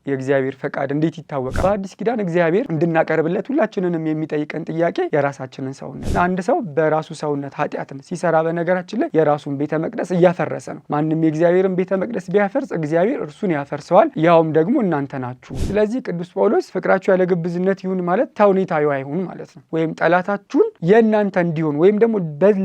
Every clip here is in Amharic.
የእግዚአብሔር ፈቃድ እንዴት ይታወቃል? በአዲስ ኪዳን እግዚአብሔር እንድናቀርብለት ሁላችንንም የሚጠይቀን ጥያቄ የራሳችንን ሰውነት። አንድ ሰው በራሱ ሰውነት ኃጢአትን ሲሰራ በነገራችን ላይ የራሱን ቤተ መቅደስ እያፈረሰ ነው። ማንም የእግዚአብሔርን ቤተ መቅደስ ቢያፈርስ እግዚአብሔር እርሱን ያፈርሰዋል፣ ያውም ደግሞ እናንተ ናችሁ። ስለዚህ ቅዱስ ጳውሎስ ፍቅራችሁ ያለ ግብዝነት ይሁን ማለት ተውኔታዊ አይሁን ማለት ነው። ወይም ጠላታችሁን የእናንተ እንዲሆን ወይም ደግሞ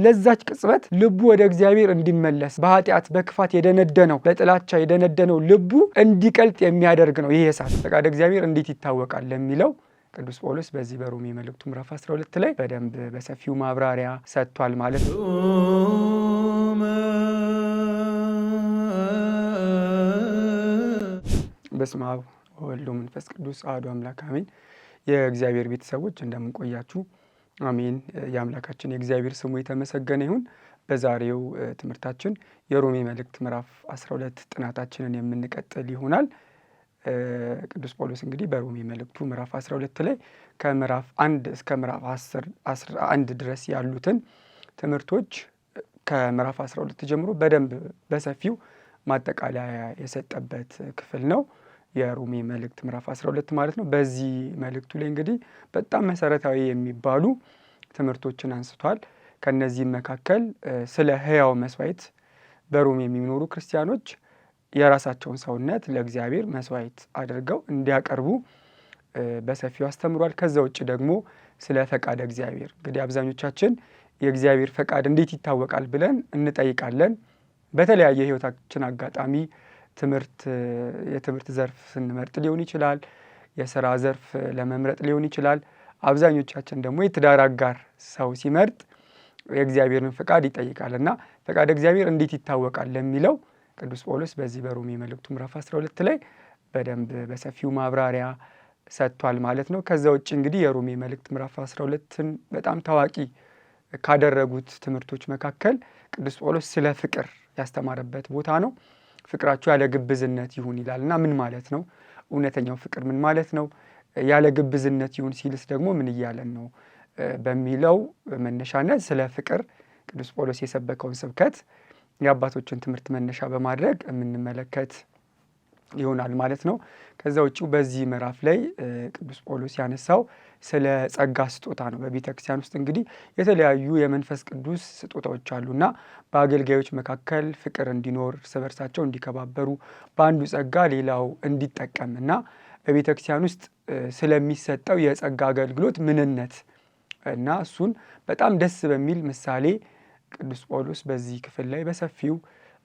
ለዛች ቅጽበት ልቡ ወደ እግዚአብሔር እንዲመለስ በኃጢአት በክፋት የደነደነው በጥላቻ የደነደነው ልቡ እንዲቀልጥ የሚያደርግ ነው። ይህ የእሳት ፈቃደ እግዚአብሔር እንዴት ይታወቃል ለሚለው ቅዱስ ጳውሎስ በዚህ በሮሜ መልእክቱ ምዕራፍ 12 ላይ በደንብ በሰፊው ማብራሪያ ሰጥቷል ማለት ነው። በስመ አብ ወወልድ ወመንፈስ ቅዱስ አሐዱ አምላክ አሜን። የእግዚአብሔር ቤተሰቦች እንደምን ቆያችሁ? አሜን። የአምላካችን የእግዚአብሔር ስሙ የተመሰገነ ይሁን። በዛሬው ትምህርታችን የሮሜ መልእክት ምዕራፍ 12 ጥናታችንን የምንቀጥል ይሆናል። ቅዱስ ጳውሎስ እንግዲህ በሮሜ መልእክቱ ምዕራፍ 12 ላይ ከምዕራፍ 1 እስከ ምዕራፍ 11 ድረስ ያሉትን ትምህርቶች ከምዕራፍ 12 ጀምሮ በደንብ በሰፊው ማጠቃለያ የሰጠበት ክፍል ነው። የሮሜ መልእክት ምዕራፍ 12 ማለት ነው። በዚህ መልእክቱ ላይ እንግዲህ በጣም መሰረታዊ የሚባሉ ትምህርቶችን አንስቷል። ከነዚህም መካከል ስለ ሕያው መስዋዕት በሮሜ የሚኖሩ ክርስቲያኖች የራሳቸውን ሰውነት ለእግዚአብሔር መስዋዕት አድርገው እንዲያቀርቡ በሰፊው አስተምሯል። ከዛ ውጭ ደግሞ ስለ ፈቃደ እግዚአብሔር እንግዲህ አብዛኞቻችን የእግዚአብሔር ፈቃድ እንዴት ይታወቃል ብለን እንጠይቃለን። በተለያየ የሕይወታችን አጋጣሚ ትምህርት የትምህርት ዘርፍ ስንመርጥ ሊሆን ይችላል። የስራ ዘርፍ ለመምረጥ ሊሆን ይችላል። አብዛኞቻችን ደግሞ የትዳር አጋር ሰው ሲመርጥ የእግዚአብሔርን ፈቃድ ይጠይቃል እና ፈቃደ እግዚአብሔር እንዴት ይታወቃል ለሚለው ቅዱስ ጳውሎስ በዚህ በሮሜ መልእክቱ ምዕራፍ 12 ላይ በደንብ በሰፊው ማብራሪያ ሰጥቷል ማለት ነው። ከዛ ውጭ እንግዲህ የሮሜ መልእክት ምዕራፍ 12ን በጣም ታዋቂ ካደረጉት ትምህርቶች መካከል ቅዱስ ጳውሎስ ስለ ፍቅር ያስተማረበት ቦታ ነው። ፍቅራችሁ ያለ ግብዝነት ይሁን ይላል እና ምን ማለት ነው? እውነተኛው ፍቅር ምን ማለት ነው? ያለ ግብዝነት ይሁን ሲልስ ደግሞ ምን እያለን ነው? በሚለው መነሻነት ስለ ፍቅር ቅዱስ ጳውሎስ የሰበከውን ስብከት የአባቶችን ትምህርት መነሻ በማድረግ የምንመለከት ይሆናል ማለት ነው። ከዛ ውጭ በዚህ ምዕራፍ ላይ ቅዱስ ጳውሎስ ያነሳው ስለ ጸጋ ስጦታ ነው። በቤተ ክርስቲያን ውስጥ እንግዲህ የተለያዩ የመንፈስ ቅዱስ ስጦታዎች አሉና በአገልጋዮች መካከል ፍቅር እንዲኖር፣ እርስ በርሳቸው እንዲከባበሩ፣ በአንዱ ጸጋ ሌላው እንዲጠቀም እና በቤተ ክርስቲያን ውስጥ ስለሚሰጠው የጸጋ አገልግሎት ምንነት እና እሱን በጣም ደስ በሚል ምሳሌ ቅዱስ ጳውሎስ በዚህ ክፍል ላይ በሰፊው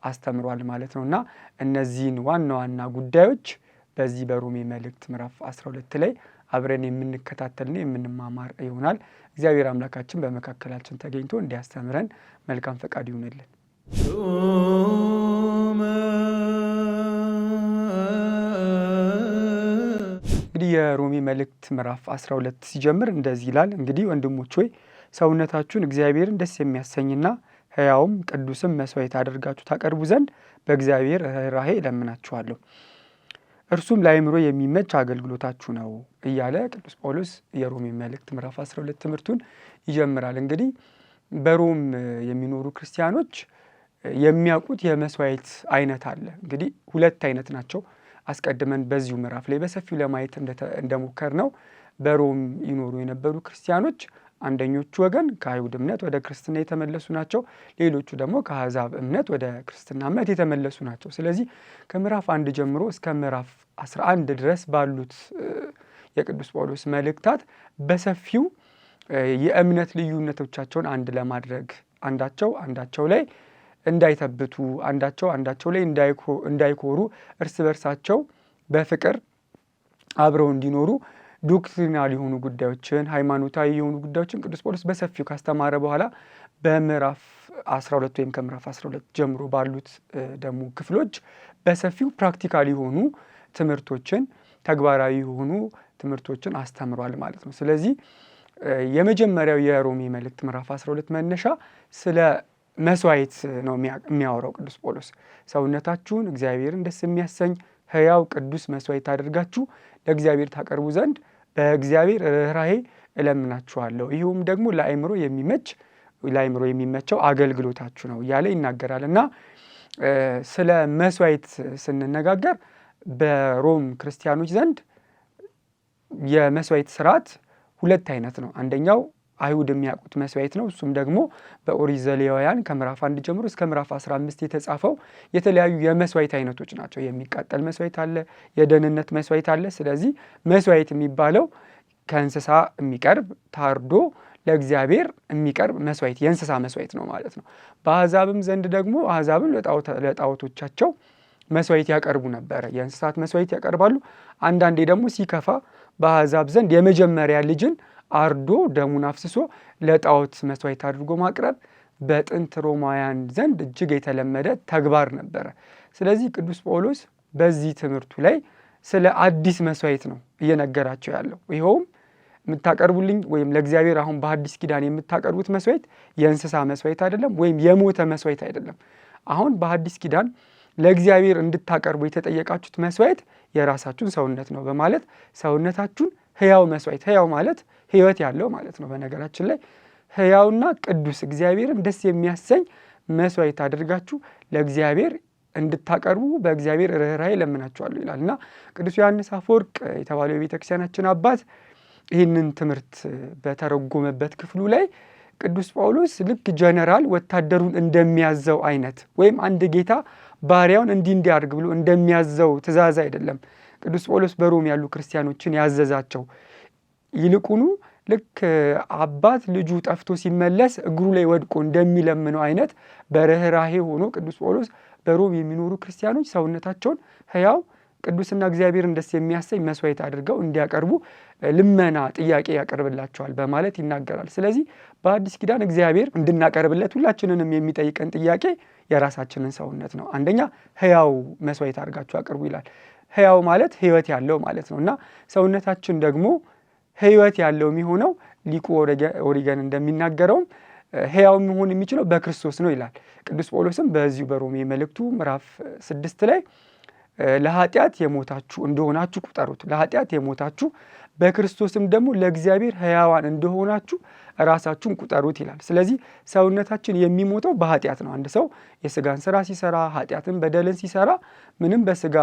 አስተምሯል ማለት ነው። እና እነዚህን ዋና ዋና ጉዳዮች በዚህ በሮሜ መልእክት ምዕራፍ 12 ላይ አብረን የምንከታተልና የምንማማር ይሆናል። እግዚአብሔር አምላካችን በመካከላችን ተገኝቶ እንዲያስተምረን መልካም ፈቃድ ይሁንልን። እንግዲህ የሮሜ መልእክት ምዕራፍ 12 ሲጀምር እንደዚህ ይላል። እንግዲህ ወንድሞች ሆይ ሰውነታችሁን እግዚአብሔርን ደስ የሚያሰኝና ሕያውም ቅዱስም መስዋዕት አድርጋችሁ ታቀርቡ ዘንድ በእግዚአብሔር ርኅራኄ እለምናችኋለሁ። እርሱም ለአእምሮ የሚመች አገልግሎታችሁ ነው እያለ ቅዱስ ጳውሎስ የሮሜ መልእክት ምዕራፍ 12 ትምህርቱን ይጀምራል። እንግዲህ በሮም የሚኖሩ ክርስቲያኖች የሚያውቁት የመስዋዕት አይነት አለ። እንግዲህ ሁለት አይነት ናቸው። አስቀድመን በዚሁ ምዕራፍ ላይ በሰፊው ለማየት እንደሞከር ነው በሮም ይኖሩ የነበሩ ክርስቲያኖች አንደኞቹ ወገን ከአይሁድ እምነት ወደ ክርስትና የተመለሱ ናቸው። ሌሎቹ ደግሞ ከአሕዛብ እምነት ወደ ክርስትና እምነት የተመለሱ ናቸው። ስለዚህ ከምዕራፍ 1 ጀምሮ እስከ ምዕራፍ 11 ድረስ ባሉት የቅዱስ ጳውሎስ መልእክታት በሰፊው የእምነት ልዩነቶቻቸውን አንድ ለማድረግ አንዳቸው አንዳቸው ላይ እንዳይተብቱ፣ አንዳቸው አንዳቸው ላይ እንዳይኮሩ፣ እርስ በርሳቸው በፍቅር አብረው እንዲኖሩ doctrinal የሆኑ ጉዳዮችን ሃይማኖታዊ የሆኑ ጉዳዮችን ቅዱስ ጳውሎስ በሰፊው ካስተማረ በኋላ በምዕራፍ 12 ወይም ከምዕራፍ 12 ጀምሮ ባሉት ደግሞ ክፍሎች በሰፊው practical የሆኑ ትምህርቶችን ተግባራዊ የሆኑ ትምህርቶችን አስተምሯል ማለት ነው። ስለዚህ የመጀመሪያው የሮሜ መልእክት ምዕራፍ 12 መነሻ ስለ መስዋዕት ነው የሚያወራው ቅዱስ ጳውሎስ። ሰውነታችሁን እግዚአብሔርን ደስ የሚያሰኝ ሕያው ቅዱስ መስዋዕት አድርጋችሁ ለእግዚአብሔር ታቀርቡ ዘንድ በእግዚአብሔር ርኅራኄ እለምናችኋለሁ፣ ይህም ደግሞ ለአእምሮ የሚመች ለአእምሮ የሚመቸው አገልግሎታችሁ ነው እያለ ይናገራል። እና ስለ መስዋዕት ስንነጋገር በሮም ክርስቲያኖች ዘንድ የመስዋዕት ስርዓት ሁለት አይነት ነው። አንደኛው አይሁድ የሚያውቁት መስዋዕት ነው። እሱም ደግሞ በኦሪት ዘሌዋውያን ከምዕራፍ 1 ጀምሮ እስከ ምዕራፍ 15 የተጻፈው የተለያዩ የመስዋዕት አይነቶች ናቸው። የሚቃጠል መስዋዕት አለ፣ የደህንነት መስዋዕት አለ። ስለዚህ መስዋዕት የሚባለው ከእንስሳ የሚቀርብ ታርዶ ለእግዚአብሔር የሚቀርብ መስዋዕት የእንስሳ መስዋዕት ነው ማለት ነው። በአሕዛብም ዘንድ ደግሞ አሕዛብም ለጣዖቶቻቸው መስዋዕት ያቀርቡ ነበረ። የእንስሳት መስዋዕት ያቀርባሉ። አንዳንዴ ደግሞ ሲከፋ በአሕዛብ ዘንድ የመጀመሪያ ልጅን አርዶ ደሙን አፍስሶ ለጣዖት መስዋዕት አድርጎ ማቅረብ በጥንት ሮማውያን ዘንድ እጅግ የተለመደ ተግባር ነበረ። ስለዚህ ቅዱስ ጳውሎስ በዚህ ትምህርቱ ላይ ስለ አዲስ መስዋዕት ነው እየነገራቸው ያለው። ይኸውም የምታቀርቡልኝ ወይም ለእግዚአብሔር አሁን በአዲስ ኪዳን የምታቀርቡት መስዋዕት የእንስሳ መስዋዕት አይደለም፣ ወይም የሞተ መስዋዕት አይደለም። አሁን በአዲስ ኪዳን ለእግዚአብሔር እንድታቀርቡ የተጠየቃችሁት መስዋዕት የራሳችሁን ሰውነት ነው በማለት ሰውነታችሁን ሕያው መስዋዕት፣ ሕያው ማለት ሕይወት ያለው ማለት ነው። በነገራችን ላይ ሕያውና ቅዱስ እግዚአብሔርን ደስ የሚያሰኝ መስዋዕት አድርጋችሁ ለእግዚአብሔር እንድታቀርቡ በእግዚአብሔር ርኅራኄ እለምናችኋለሁ ይላል እና ቅዱስ ዮሐንስ አፈወርቅ የተባለው የቤተክርስቲያናችን አባት ይህንን ትምህርት በተረጎመበት ክፍሉ ላይ ቅዱስ ጳውሎስ ልክ ጀነራል ወታደሩን እንደሚያዘው አይነት ወይም አንድ ጌታ ባሪያውን እንዲህ እንዲያርግ ብሎ እንደሚያዘው ትእዛዝ አይደለም ቅዱስ ጳውሎስ በሮም ያሉ ክርስቲያኖችን ያዘዛቸው። ይልቁኑ ልክ አባት ልጁ ጠፍቶ ሲመለስ እግሩ ላይ ወድቆ እንደሚለምነው አይነት በርኅራሄ ሆኖ ቅዱስ ጳውሎስ በሮም የሚኖሩ ክርስቲያኖች ሰውነታቸውን ሕያው ቅዱስና እግዚአብሔርን ደስ የሚያሰኝ መስዋዕት አድርገው እንዲያቀርቡ ልመና ጥያቄ ያቀርብላቸዋል በማለት ይናገራል። ስለዚህ በአዲስ ኪዳን እግዚአብሔር እንድናቀርብለት ሁላችንንም የሚጠይቀን ጥያቄ የራሳችንን ሰውነት ነው። አንደኛ ሕያው መስዋዕት አድርጋችሁ አቅርቡ ይላል። ሕያው ማለት ሕይወት ያለው ማለት ነው እና ሰውነታችን ደግሞ ሕይወት ያለው የሚሆነው ሊቁ ኦሪገን እንደሚናገረውም ሕያው መሆን የሚችለው በክርስቶስ ነው ይላል። ቅዱስ ጳውሎስም በዚሁ በሮሜ መልእክቱ ምዕራፍ 6 ላይ ለኃጢአት የሞታችሁ እንደሆናችሁ ቁጠሩት፣ ለኃጢአት የሞታችሁ በክርስቶስም ደግሞ ለእግዚአብሔር ሕያዋን እንደሆናችሁ ራሳችሁን ቁጠሩት ይላል። ስለዚህ ሰውነታችን የሚሞተው በኃጢአት ነው። አንድ ሰው የስጋን ስራ ሲሰራ፣ ኃጢአትን በደልን ሲሰራ ምንም በስጋ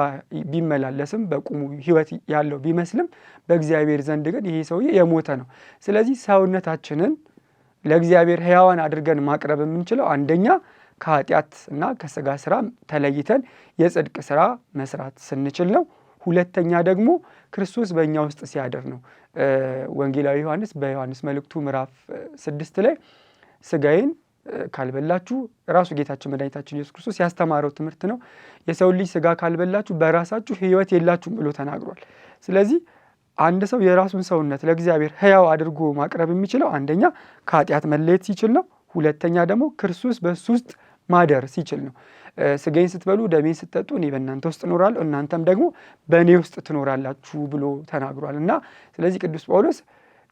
ቢመላለስም በቁሙ ሕይወት ያለው ቢመስልም በእግዚአብሔር ዘንድ ግን ይሄ ሰውዬ የሞተ ነው። ስለዚህ ሰውነታችንን ለእግዚአብሔር ሕያዋን አድርገን ማቅረብ የምንችለው አንደኛ ከኃጢአት እና ከስጋ ስራ ተለይተን የጽድቅ ስራ መስራት ስንችል ነው። ሁለተኛ ደግሞ ክርስቶስ በእኛ ውስጥ ሲያድር ነው። ወንጌላዊ ዮሐንስ በዮሐንስ መልእክቱ ምዕራፍ 6 ላይ ስጋዬን ካልበላችሁ ራሱ ጌታችን መድኃኒታችን ኢየሱስ ክርስቶስ ያስተማረው ትምህርት ነው። የሰው ልጅ ስጋ ካልበላችሁ በራሳችሁ ሕይወት የላችሁም ብሎ ተናግሯል። ስለዚህ አንድ ሰው የራሱን ሰውነት ለእግዚአብሔር ሕያው አድርጎ ማቅረብ የሚችለው አንደኛ ከኃጢአት መለየት ሲችል ነው። ሁለተኛ ደግሞ ክርስቶስ በሱ ውስጥ ማደር ሲችል ነው። ስጋዬን ስትበሉ ደሜን ስትጠጡ እኔ በእናንተ ውስጥ እኖራለሁ እናንተም ደግሞ በእኔ ውስጥ ትኖራላችሁ ብሎ ተናግሯል። እና ስለዚህ ቅዱስ ጳውሎስ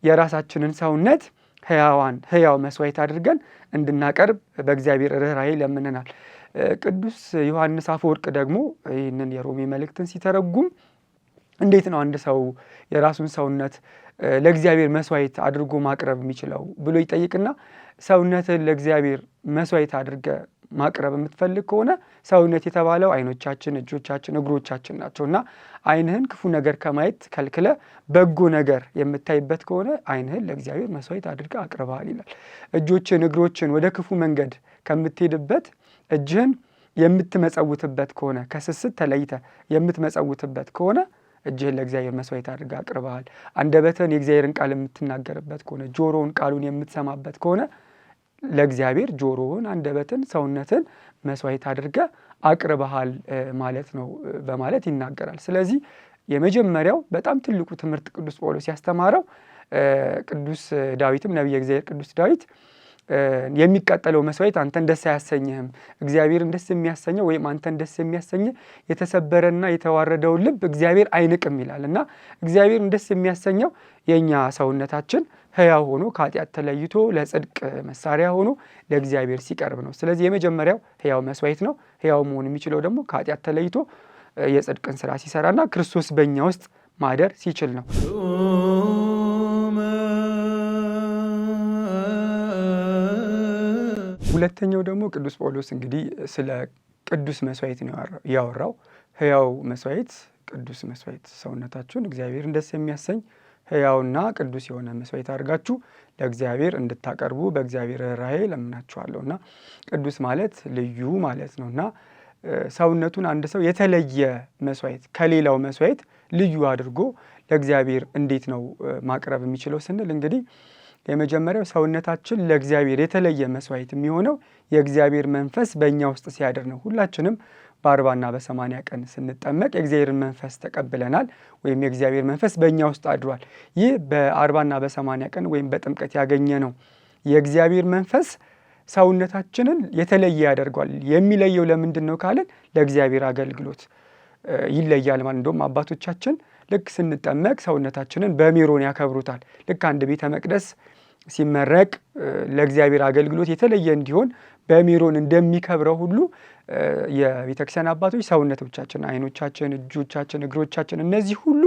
የራሳችንን ሰውነት ሕያዋን ሕያው መስዋዕት አድርገን እንድናቀርብ በእግዚአብሔር ርኅራኄ ይለምነናል። ቅዱስ ዮሐንስ አፈወርቅ ደግሞ ይህንን የሮሜ መልእክትን ሲተረጉም እንዴት ነው አንድ ሰው የራሱን ሰውነት ለእግዚአብሔር መስዋዕት አድርጎ ማቅረብ የሚችለው ብሎ ይጠይቅና ሰውነትን ለእግዚአብሔር መስዋዕት አድርገ ማቅረብ የምትፈልግ ከሆነ ሰውነት የተባለው ዓይኖቻችን፣ እጆቻችን፣ እግሮቻችን ናቸው እና ዓይንህን ክፉ ነገር ከማየት ከልክለ በጎ ነገር የምታይበት ከሆነ ዓይንህን ለእግዚአብሔር መስዋዕት አድርገህ አቅርበሃል ይላል። እጆችን፣ እግሮችን ወደ ክፉ መንገድ ከምትሄድበት እጅህን የምትመጸውትበት ከሆነ ከስስት ተለይተ የምትመጸውትበት ከሆነ እጅህን ለእግዚአብሔር መስዋዕት አድርገህ አቅርበሃል። አንደበትህን የእግዚአብሔርን ቃል የምትናገርበት ከሆነ ጆሮውን ቃሉን የምትሰማበት ከሆነ ለእግዚአብሔር ጆሮውን፣ አንደበትን፣ ሰውነትን መስዋዕት አድርገህ አቅርበሃል ማለት ነው በማለት ይናገራል። ስለዚህ የመጀመሪያው በጣም ትልቁ ትምህርት ቅዱስ ጳውሎስ ያስተማረው ቅዱስ ዳዊትም ነቢየ እግዚአብሔር ቅዱስ ዳዊት የሚቃጠለው መስዋዕት አንተን ደስ አያሰኝህም፣ እግዚአብሔርን ደስ የሚያሰኘው ወይም አንተን ደስ የሚያሰኝ የተሰበረና የተዋረደውን ልብ እግዚአብሔር አይንቅም ይላል እና እግዚአብሔርን ደስ የሚያሰኘው የእኛ ሰውነታችን ሕያው ሆኖ ከኃጢአት ተለይቶ ለጽድቅ መሳሪያ ሆኖ ለእግዚአብሔር ሲቀርብ ነው። ስለዚህ የመጀመሪያው ሕያው መስዋዕት ነው። ሕያው መሆን የሚችለው ደግሞ ከኃጢአት ተለይቶ የጽድቅን ስራ ሲሰራና ክርስቶስ በእኛ ውስጥ ማደር ሲችል ነው። ሁለተኛው ደግሞ ቅዱስ ጳውሎስ እንግዲህ ስለ ቅዱስ መስዋዕት ነው ያወራው። ሕያው መስዋዕት፣ ቅዱስ መስዋዕት ሰውነታችሁን እግዚአብሔርን ደስ የሚያሰኝ ሕያውና ቅዱስ የሆነ መስዋዕት አድርጋችሁ ለእግዚአብሔር እንድታቀርቡ በእግዚአብሔር ርኅራኄ እለምናችኋለሁ። እና ቅዱስ ማለት ልዩ ማለት ነው እና ሰውነቱን አንድ ሰው የተለየ መስዋዕት ከሌላው መስዋዕት ልዩ አድርጎ ለእግዚአብሔር እንዴት ነው ማቅረብ የሚችለው ስንል እንግዲህ የመጀመሪያው ሰውነታችን ለእግዚአብሔር የተለየ መስዋዕት የሚሆነው የእግዚአብሔር መንፈስ በእኛ ውስጥ ሲያድር ነው። ሁላችንም በ40ና በ80 ቀን ስንጠመቅ የእግዚአብሔርን መንፈስ ተቀብለናል ወይም የእግዚአብሔር መንፈስ በእኛ ውስጥ አድሯል። ይህ በ40ና በ80 ቀን ወይም በጥምቀት ያገኘ ነው የእግዚአብሔር መንፈስ ሰውነታችንን የተለየ ያደርጓል። የሚለየው ለምንድን ነው ካልን ለእግዚአብሔር አገልግሎት ይለያል ማለት። እንደውም አባቶቻችን ልክ ስንጠመቅ ሰውነታችንን በሜሮን ያከብሩታል። ልክ አንድ ቤተ መቅደስ ሲመረቅ ለእግዚአብሔር አገልግሎት የተለየ እንዲሆን በሜሮን እንደሚከብረው ሁሉ የቤተክርስቲያን አባቶች ሰውነቶቻችን፣ ዓይኖቻችን፣ እጆቻችን፣ እግሮቻችን እነዚህ ሁሉ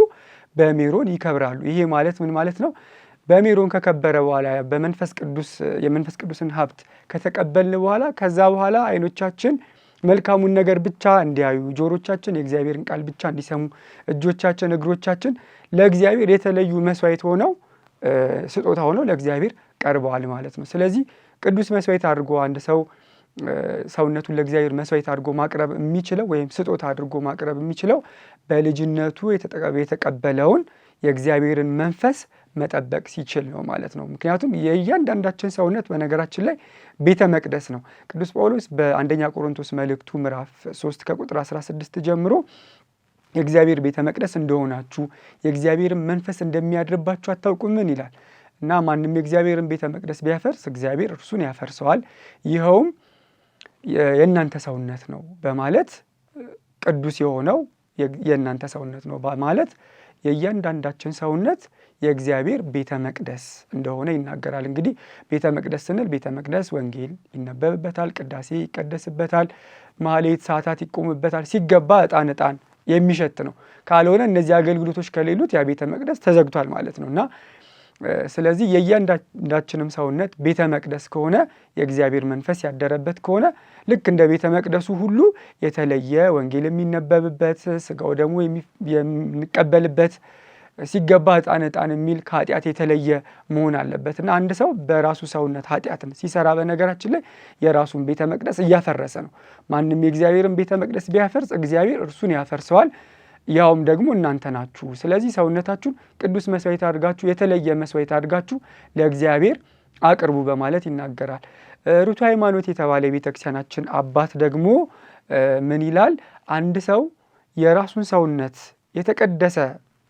በሜሮን ይከብራሉ። ይሄ ማለት ምን ማለት ነው? በሜሮን ከከበረ በኋላ በመንፈስ ቅዱስ የመንፈስ ቅዱስን ሀብት ከተቀበልን በኋላ ከዛ በኋላ ዓይኖቻችን መልካሙን ነገር ብቻ እንዲያዩ፣ ጆሮቻችን የእግዚአብሔርን ቃል ብቻ እንዲሰሙ፣ እጆቻችን፣ እግሮቻችን ለእግዚአብሔር የተለዩ መስዋዕት ሆነው ስጦታ ሆነው ለእግዚአብሔር ቀርበዋል ማለት ነው። ስለዚህ ቅዱስ መስዋዕት አድርጎ አንድ ሰው ሰውነቱን ለእግዚአብሔር መስዋዕት አድርጎ ማቅረብ የሚችለው ወይም ስጦታ አድርጎ ማቅረብ የሚችለው በልጅነቱ የተቀበለውን የእግዚአብሔርን መንፈስ መጠበቅ ሲችል ነው ማለት ነው። ምክንያቱም የእያንዳንዳችን ሰውነት በነገራችን ላይ ቤተ መቅደስ ነው። ቅዱስ ጳውሎስ በአንደኛ ቆሮንቶስ መልእክቱ ምዕራፍ 3 ከቁጥር 16 ጀምሮ የእግዚአብሔር ቤተ መቅደስ እንደሆናችሁ የእግዚአብሔርን መንፈስ እንደሚያድርባችሁ አታውቁምን ይላል እና ማንም የእግዚአብሔርን ቤተ መቅደስ ቢያፈርስ እግዚአብሔር እርሱን ያፈርሰዋል፣ ይኸውም የእናንተ ሰውነት ነው በማለት ቅዱስ የሆነው የእናንተ ሰውነት ነው በማለት የእያንዳንዳችን ሰውነት የእግዚአብሔር ቤተ መቅደስ እንደሆነ ይናገራል። እንግዲህ ቤተ መቅደስ ስንል ቤተ መቅደስ ወንጌል ይነበብበታል፣ ቅዳሴ ይቀደስበታል፣ ማህሌት ሰዓታት ይቆምበታል። ሲገባ ዕጣን ዕጣን የሚሸት ነው። ካልሆነ እነዚህ አገልግሎቶች ከሌሉት ያ ቤተ መቅደስ ተዘግቷል ማለት ነው እና ስለዚህ የእያንዳንዳችንም ሰውነት ቤተ መቅደስ ከሆነ የእግዚአብሔር መንፈስ ያደረበት ከሆነ ልክ እንደ ቤተ መቅደሱ ሁሉ የተለየ ወንጌል የሚነበብበት ስጋው ደግሞ የሚቀበልበት ሲገባ ዕጣን ዕጣን የሚል ከኃጢአት የተለየ መሆን አለበት እና አንድ ሰው በራሱ ሰውነት ኃጢአትን ሲሰራ በነገራችን ላይ የራሱን ቤተ መቅደስ እያፈረሰ ነው። ማንም የእግዚአብሔርን ቤተ መቅደስ ቢያፈርስ እግዚአብሔር እርሱን ያፈርሰዋል፣ ያውም ደግሞ እናንተ ናችሁ። ስለዚህ ሰውነታችሁን ቅዱስ መስዋዕት አድርጋችሁ የተለየ መስዋዕት አድርጋችሁ ለእግዚአብሔር አቅርቡ በማለት ይናገራል። ርቱዐ ሃይማኖት የተባለ የቤተክርስቲያናችን አባት ደግሞ ምን ይላል? አንድ ሰው የራሱን ሰውነት የተቀደሰ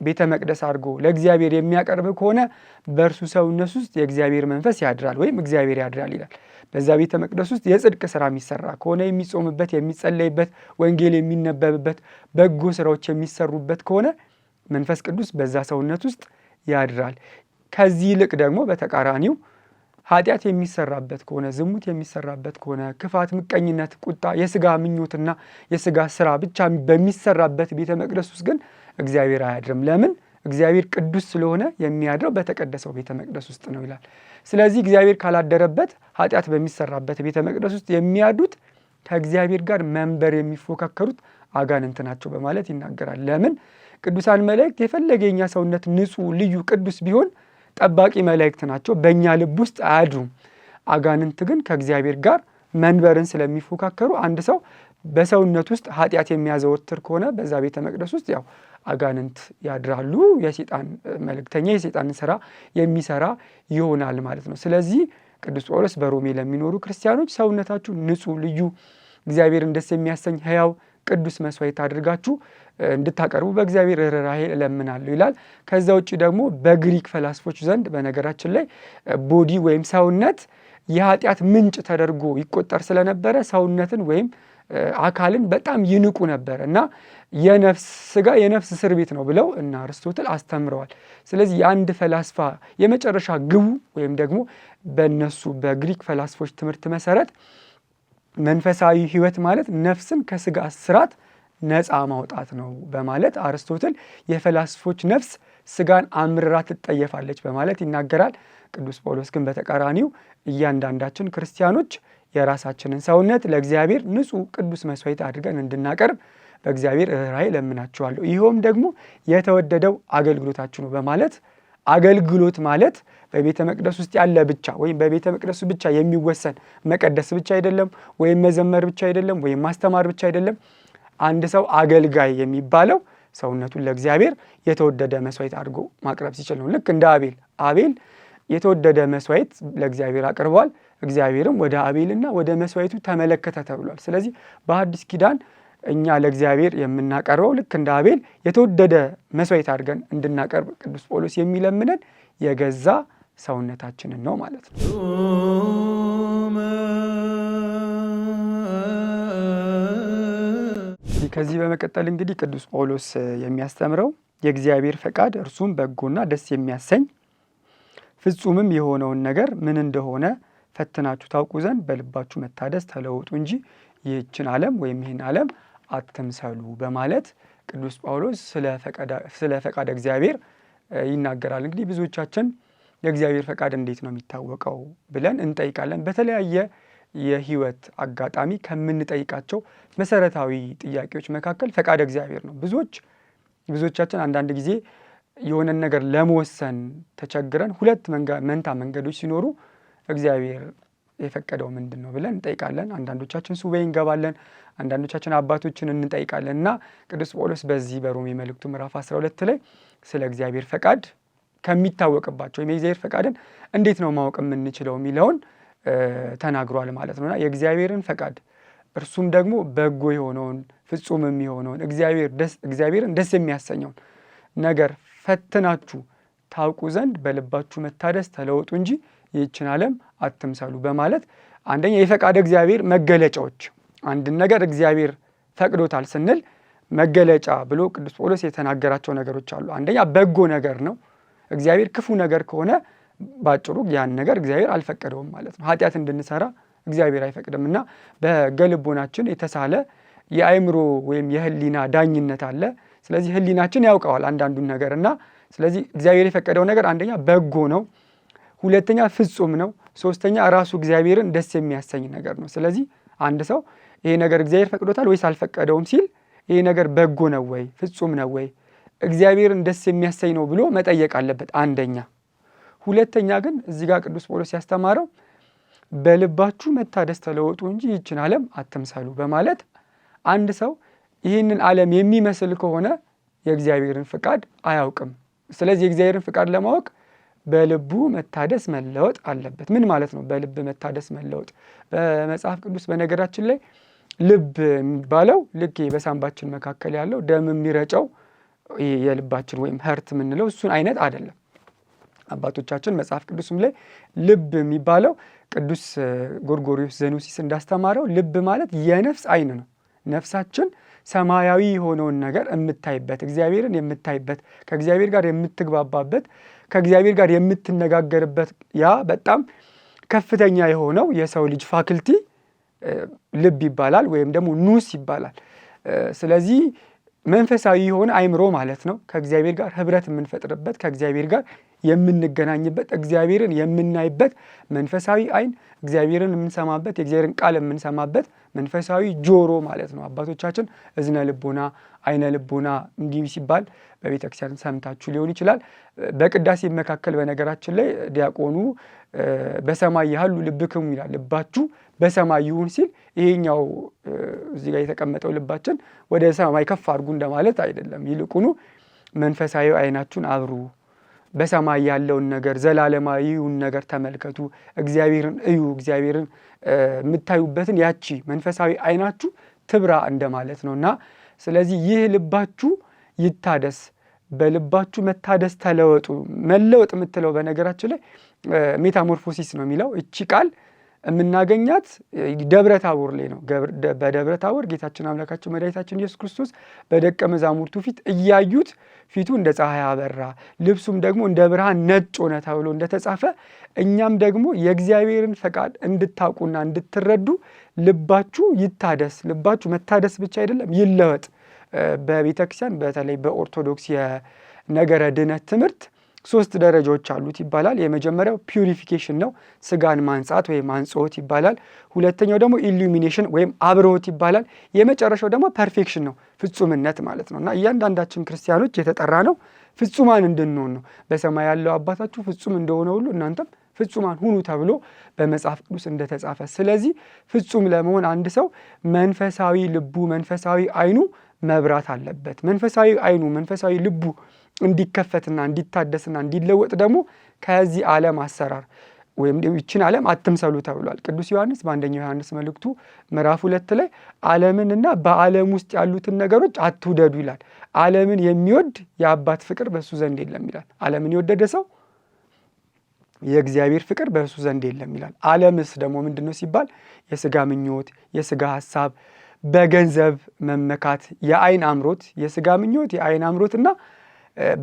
ቤተ መቅደስ አድርጎ ለእግዚአብሔር የሚያቀርብ ከሆነ በእርሱ ሰውነት ውስጥ የእግዚአብሔር መንፈስ ያድራል ወይም እግዚአብሔር ያድራል ይላል። በዛ ቤተ መቅደስ ውስጥ የጽድቅ ስራ የሚሰራ ከሆነ የሚጾምበት፣ የሚጸለይበት፣ ወንጌል የሚነበብበት፣ በጎ ስራዎች የሚሰሩበት ከሆነ መንፈስ ቅዱስ በዛ ሰውነት ውስጥ ያድራል። ከዚህ ይልቅ ደግሞ በተቃራኒው ኃጢአት የሚሰራበት ከሆነ ዝሙት የሚሰራበት ከሆነ ክፋት፣ ምቀኝነት፣ ቁጣ፣ የስጋ ምኞትና የስጋ ስራ ብቻ በሚሰራበት ቤተ መቅደስ ውስጥ ግን እግዚአብሔር አያድርም። ለምን? እግዚአብሔር ቅዱስ ስለሆነ የሚያድረው በተቀደሰው ቤተ መቅደስ ውስጥ ነው ይላል። ስለዚህ እግዚአብሔር ካላደረበት ኃጢአት በሚሰራበት ቤተ መቅደስ ውስጥ የሚያድሩት ከእግዚአብሔር ጋር መንበር የሚፎካከሩት አጋንንት ናቸው በማለት ይናገራል። ለምን? ቅዱሳን መላእክት የፈለገ የኛ ሰውነት ንጹሕ፣ ልዩ፣ ቅዱስ ቢሆን ጠባቂ መላእክት ናቸው፣ በእኛ ልብ ውስጥ አያድሩም። አጋንንት ግን ከእግዚአብሔር ጋር መንበርን ስለሚፎካከሩ አንድ ሰው በሰውነት ውስጥ ኃጢአት የሚያዘወትር ከሆነ በዛ ቤተ መቅደስ ውስጥ ያው አጋንንት ያድራሉ። የሴጣን መልእክተኛ የሴጣንን ስራ የሚሰራ ይሆናል ማለት ነው። ስለዚህ ቅዱስ ጳውሎስ በሮሜ ለሚኖሩ ክርስቲያኖች ሰውነታችሁ ንጹሕ፣ ልዩ፣ እግዚአብሔርን ደስ የሚያሰኝ ሕያው ቅዱስ መስዋዕት አድርጋችሁ እንድታቀርቡ በእግዚአብሔር ርኅራኄ እለምናለሁ ይላል። ከዛ ውጭ ደግሞ በግሪክ ፈላስፎች ዘንድ በነገራችን ላይ body ወይም ሰውነት የኃጢአት ምንጭ ተደርጎ ይቆጠር ስለነበረ ሰውነትን ወይም አካልን በጣም ይንቁ ነበር እና የነፍስ ስጋ የነፍስ እስር ቤት ነው ብለው እና አርስቶትል አስተምረዋል። ስለዚህ የአንድ ፈላስፋ የመጨረሻ ግቡ ወይም ደግሞ በእነሱ በግሪክ ፈላስፎች ትምህርት መሰረት መንፈሳዊ ሕይወት ማለት ነፍስን ከስጋ እስራት ነፃ ማውጣት ነው በማለት አርስቶትል የፈላስፎች ነፍስ ስጋን አምርራ ትጠየፋለች በማለት ይናገራል። ቅዱስ ጳውሎስ ግን በተቃራኒው እያንዳንዳችን ክርስቲያኖች የራሳችንን ሰውነት ለእግዚአብሔር ንጹሕ ቅዱስ መስዋዕት አድርገን እንድናቀርብ በእግዚአብሔር ርኅራኄ እለምናችኋለሁ፣ ይኸውም ደግሞ የተወደደው አገልግሎታችሁ ነው በማለት አገልግሎት ማለት በቤተ መቅደስ ውስጥ ያለ ብቻ ወይም በቤተ መቅደሱ ብቻ የሚወሰን መቀደስ ብቻ አይደለም፣ ወይም መዘመር ብቻ አይደለም፣ ወይም ማስተማር ብቻ አይደለም። አንድ ሰው አገልጋይ የሚባለው ሰውነቱን ለእግዚአብሔር የተወደደ መስዋዕት አድርጎ ማቅረብ ሲችል ነው። ልክ እንደ አቤል፣ አቤል የተወደደ መስዋዕት ለእግዚአብሔር አቅርቧል። እግዚአብሔርም ወደ አቤልና ወደ መስዋዕቱ ተመለከተ ተብሏል። ስለዚህ በአዲስ ኪዳን እኛ ለእግዚአብሔር የምናቀርበው ልክ እንደ አቤል የተወደደ መስዋዕት አድርገን እንድናቀርብ ቅዱስ ጳውሎስ የሚለምነን የገዛ ሰውነታችንን ነው ማለት ነው። ከዚህ በመቀጠል እንግዲህ ቅዱስ ጳውሎስ የሚያስተምረው የእግዚአብሔር ፈቃድ እርሱም በጎና ደስ የሚያሰኝ ፍጹምም የሆነውን ነገር ምን እንደሆነ ፈትናችሁ ታውቁ ዘንድ በልባችሁ መታደስ ተለወጡ እንጂ ይህችን ዓለም ወይም ይህን ዓለም አትምሰሉ በማለት ቅዱስ ጳውሎስ ስለ ፈቃደ እግዚአብሔር ይናገራል። እንግዲህ ብዙዎቻችን የእግዚአብሔር ፈቃድ እንዴት ነው የሚታወቀው ብለን እንጠይቃለን። በተለያየ የሕይወት አጋጣሚ ከምንጠይቃቸው መሰረታዊ ጥያቄዎች መካከል ፈቃደ እግዚአብሔር ነው። ብዙዎቻችን አንዳንድ ጊዜ የሆነን ነገር ለመወሰን ተቸግረን ሁለት መንታ መንገዶች ሲኖሩ እግዚአብሔር የፈቀደው ምንድን ነው ብለን እንጠይቃለን። አንዳንዶቻችን ሱባኤ እንገባለን፣ አንዳንዶቻችን አባቶችን እንጠይቃለን። እና ቅዱስ ጳውሎስ በዚህ በሮሜ መልእክቱ ምዕራፍ 12 ላይ ስለ እግዚአብሔር ፈቃድ ከሚታወቅባቸው ወይም የእግዚአብሔር ፈቃድን እንዴት ነው ማወቅ የምንችለው የሚለውን ተናግሯል ማለት ነውና የእግዚአብሔርን ፈቃድ እርሱም ደግሞ በጎ የሆነውን ፍጹምም የሆነውን እግዚአብሔርን ደስ የሚያሰኘውን ነገር ፈትናችሁ ታውቁ ዘንድ በልባችሁ መታደስ ተለወጡ እንጂ ይህችን ዓለም አትምሰሉ በማለት አንደኛ የፈቃደ እግዚአብሔር መገለጫዎች፣ አንድን ነገር እግዚአብሔር ፈቅዶታል ስንል መገለጫ ብሎ ቅዱስ ጳውሎስ የተናገራቸው ነገሮች አሉ። አንደኛ በጎ ነገር ነው። እግዚአብሔር ክፉ ነገር ከሆነ ባጭሩ ያን ነገር እግዚአብሔር አልፈቀደውም ማለት ነው። ኃጢአት እንድንሰራ እግዚአብሔር አይፈቅድም እና በገልቦናችን የተሳለ የአእምሮ ወይም የህሊና ዳኝነት አለ። ስለዚህ ህሊናችን ያውቀዋል አንዳንዱን ነገር እና ስለዚህ እግዚአብሔር የፈቀደው ነገር አንደኛ በጎ ነው፣ ሁለተኛ ፍጹም ነው፣ ሶስተኛ ራሱ እግዚአብሔርን ደስ የሚያሰኝ ነገር ነው። ስለዚህ አንድ ሰው ይሄ ነገር እግዚአብሔር ፈቅዶታል ወይስ አልፈቀደውም ሲል ይሄ ነገር በጎ ነው ወይ ፍጹም ነው ወይ እግዚአብሔርን ደስ የሚያሰኝ ነው ብሎ መጠየቅ አለበት አንደኛ። ሁለተኛ ግን እዚህ ጋር ቅዱስ ጳውሎስ ያስተማረው በልባችሁ መታደስ ተለወጡ እንጂ ይህችን ዓለም አትምሰሉ በማለት አንድ ሰው ይህንን ዓለም የሚመስል ከሆነ የእግዚአብሔርን ፍቃድ አያውቅም። ስለዚህ የእግዚአብሔርን ፍቃድ ለማወቅ በልቡ መታደስ መለወጥ አለበት። ምን ማለት ነው በልብ መታደስ መለወጥ? በመጽሐፍ ቅዱስ በነገራችን ላይ ልብ የሚባለው ልክ በሳንባችን መካከል ያለው ደም የሚረጨው የልባችን ወይም heart የምንለው እሱን አይነት አይደለም። አባቶቻችን መጽሐፍ ቅዱስም ላይ ልብ የሚባለው ቅዱስ ጎርጎርዮስ ዘኑሲስ እንዳስተማረው ልብ ማለት የነፍስ ዓይን ነው። ነፍሳችን ሰማያዊ የሆነውን ነገር የምታይበት፣ እግዚአብሔርን የምታይበት፣ ከእግዚአብሔር ጋር የምትግባባበት፣ ከእግዚአብሔር ጋር የምትነጋገርበት ያ በጣም ከፍተኛ የሆነው የሰው ልጅ ፋክልቲ ልብ ይባላል ወይም ደግሞ ኑስ ይባላል። ስለዚህ መንፈሳዊ የሆነ አእምሮ ማለት ነው። ከእግዚአብሔር ጋር ህብረት የምንፈጥርበት፣ ከእግዚአብሔር ጋር የምንገናኝበት፣ እግዚአብሔርን የምናይበት መንፈሳዊ ዓይን፣ እግዚአብሔርን የምንሰማበት፣ የእግዚአብሔርን ቃል የምንሰማበት መንፈሳዊ ጆሮ ማለት ነው። አባቶቻችን እዝነ ልቦና፣ ዓይነ ልቦና እንዲህ ሲባል በቤተክርስቲያን ሰምታችሁ ሊሆን ይችላል። በቅዳሴ መካከል በነገራችን ላይ ዲያቆኑ በሰማይ ያሉ ልብክሙ ይላል። ልባችሁ በሰማይ ይሁን ሲል ይሄኛው እዚህ ጋር የተቀመጠው ልባችን ወደ ሰማይ ከፍ አድርጉ እንደማለት አይደለም። ይልቁኑ መንፈሳዊ ዓይናችሁን አብሩ፣ በሰማይ ያለውን ነገር ዘላለማዊውን ነገር ተመልከቱ፣ እግዚአብሔርን እዩ፣ እግዚአብሔርን የምታዩበትን ያቺ መንፈሳዊ ዓይናችሁ ትብራ እንደማለት ነው እና ስለዚህ ይህ ልባችሁ ይታደስ፣ በልባችሁ መታደስ ተለወጡ። መለወጥ የምትለው በነገራችን ላይ metamorphosis ነው የሚለው እቺ ቃል የምናገኛት ደብረ ታቦር ላይ ነው። በደብረ ታቦር ጌታችን አምላካችን መድኃኒታችን ኢየሱስ ክርስቶስ በደቀ መዛሙርቱ ፊት እያዩት ፊቱ እንደ ፀሐይ አበራ፣ ልብሱም ደግሞ እንደ ብርሃን ነጭ ሆነ ተብሎ እንደተጻፈ እኛም ደግሞ የእግዚአብሔርን ፈቃድ እንድታውቁና እንድትረዱ ልባችሁ ይታደስ። ልባችሁ መታደስ ብቻ አይደለም ይለወጥ። በቤተ ክርስቲያን በተለይ በኦርቶዶክስ የነገረ ድነት ትምህርት ሶስት ደረጃዎች አሉት ይባላል። የመጀመሪያው purification ነው፣ ስጋን ማንጻት ወይም አንጽሖት ይባላል። ሁለተኛው ደግሞ illumination ወይም አብርሆት ይባላል። የመጨረሻው ደግሞ perfection ነው፣ ፍጹምነት ማለት ነው። እና እያንዳንዳችን ክርስቲያኖች የተጠራነው ፍጹማን እንድንሆን ነው። በሰማይ ያለው አባታችሁ ፍጹም እንደሆነ ሁሉ እናንተም ፍጹማን ሁኑ ተብሎ በመጽሐፍ ቅዱስ እንደተጻፈ። ስለዚህ ፍጹም ለመሆን አንድ ሰው መንፈሳዊ ልቡ፣ መንፈሳዊ ዓይኑ መብራት አለበት። መንፈሳዊ ዓይኑ፣ መንፈሳዊ ልቡ እንዲከፈትና እንዲታደስና እንዲለወጥ ደግሞ ከዚህ ዓለም አሰራር ወይም ይችን ዓለም አትምሰሉ ተብሏል። ቅዱስ ዮሐንስ በአንደኛው ዮሐንስ መልእክቱ ምዕራፍ 2 ላይ ዓለምንና በዓለም ውስጥ ያሉትን ነገሮች አትውደዱ ይላል። ዓለምን የሚወድ የአባት ፍቅር በእሱ ዘንድ የለም ይላል። ዓለምን የወደደ ሰው የእግዚአብሔር ፍቅር በእሱ ዘንድ የለም ይላል። ዓለምስ ደግሞ ምንድን ነው ሲባል የስጋ ምኞት፣ የስጋ ሀሳብ፣ በገንዘብ መመካት፣ የአይን አምሮት፣ የስጋ ምኞት፣ የአይን አምሮትና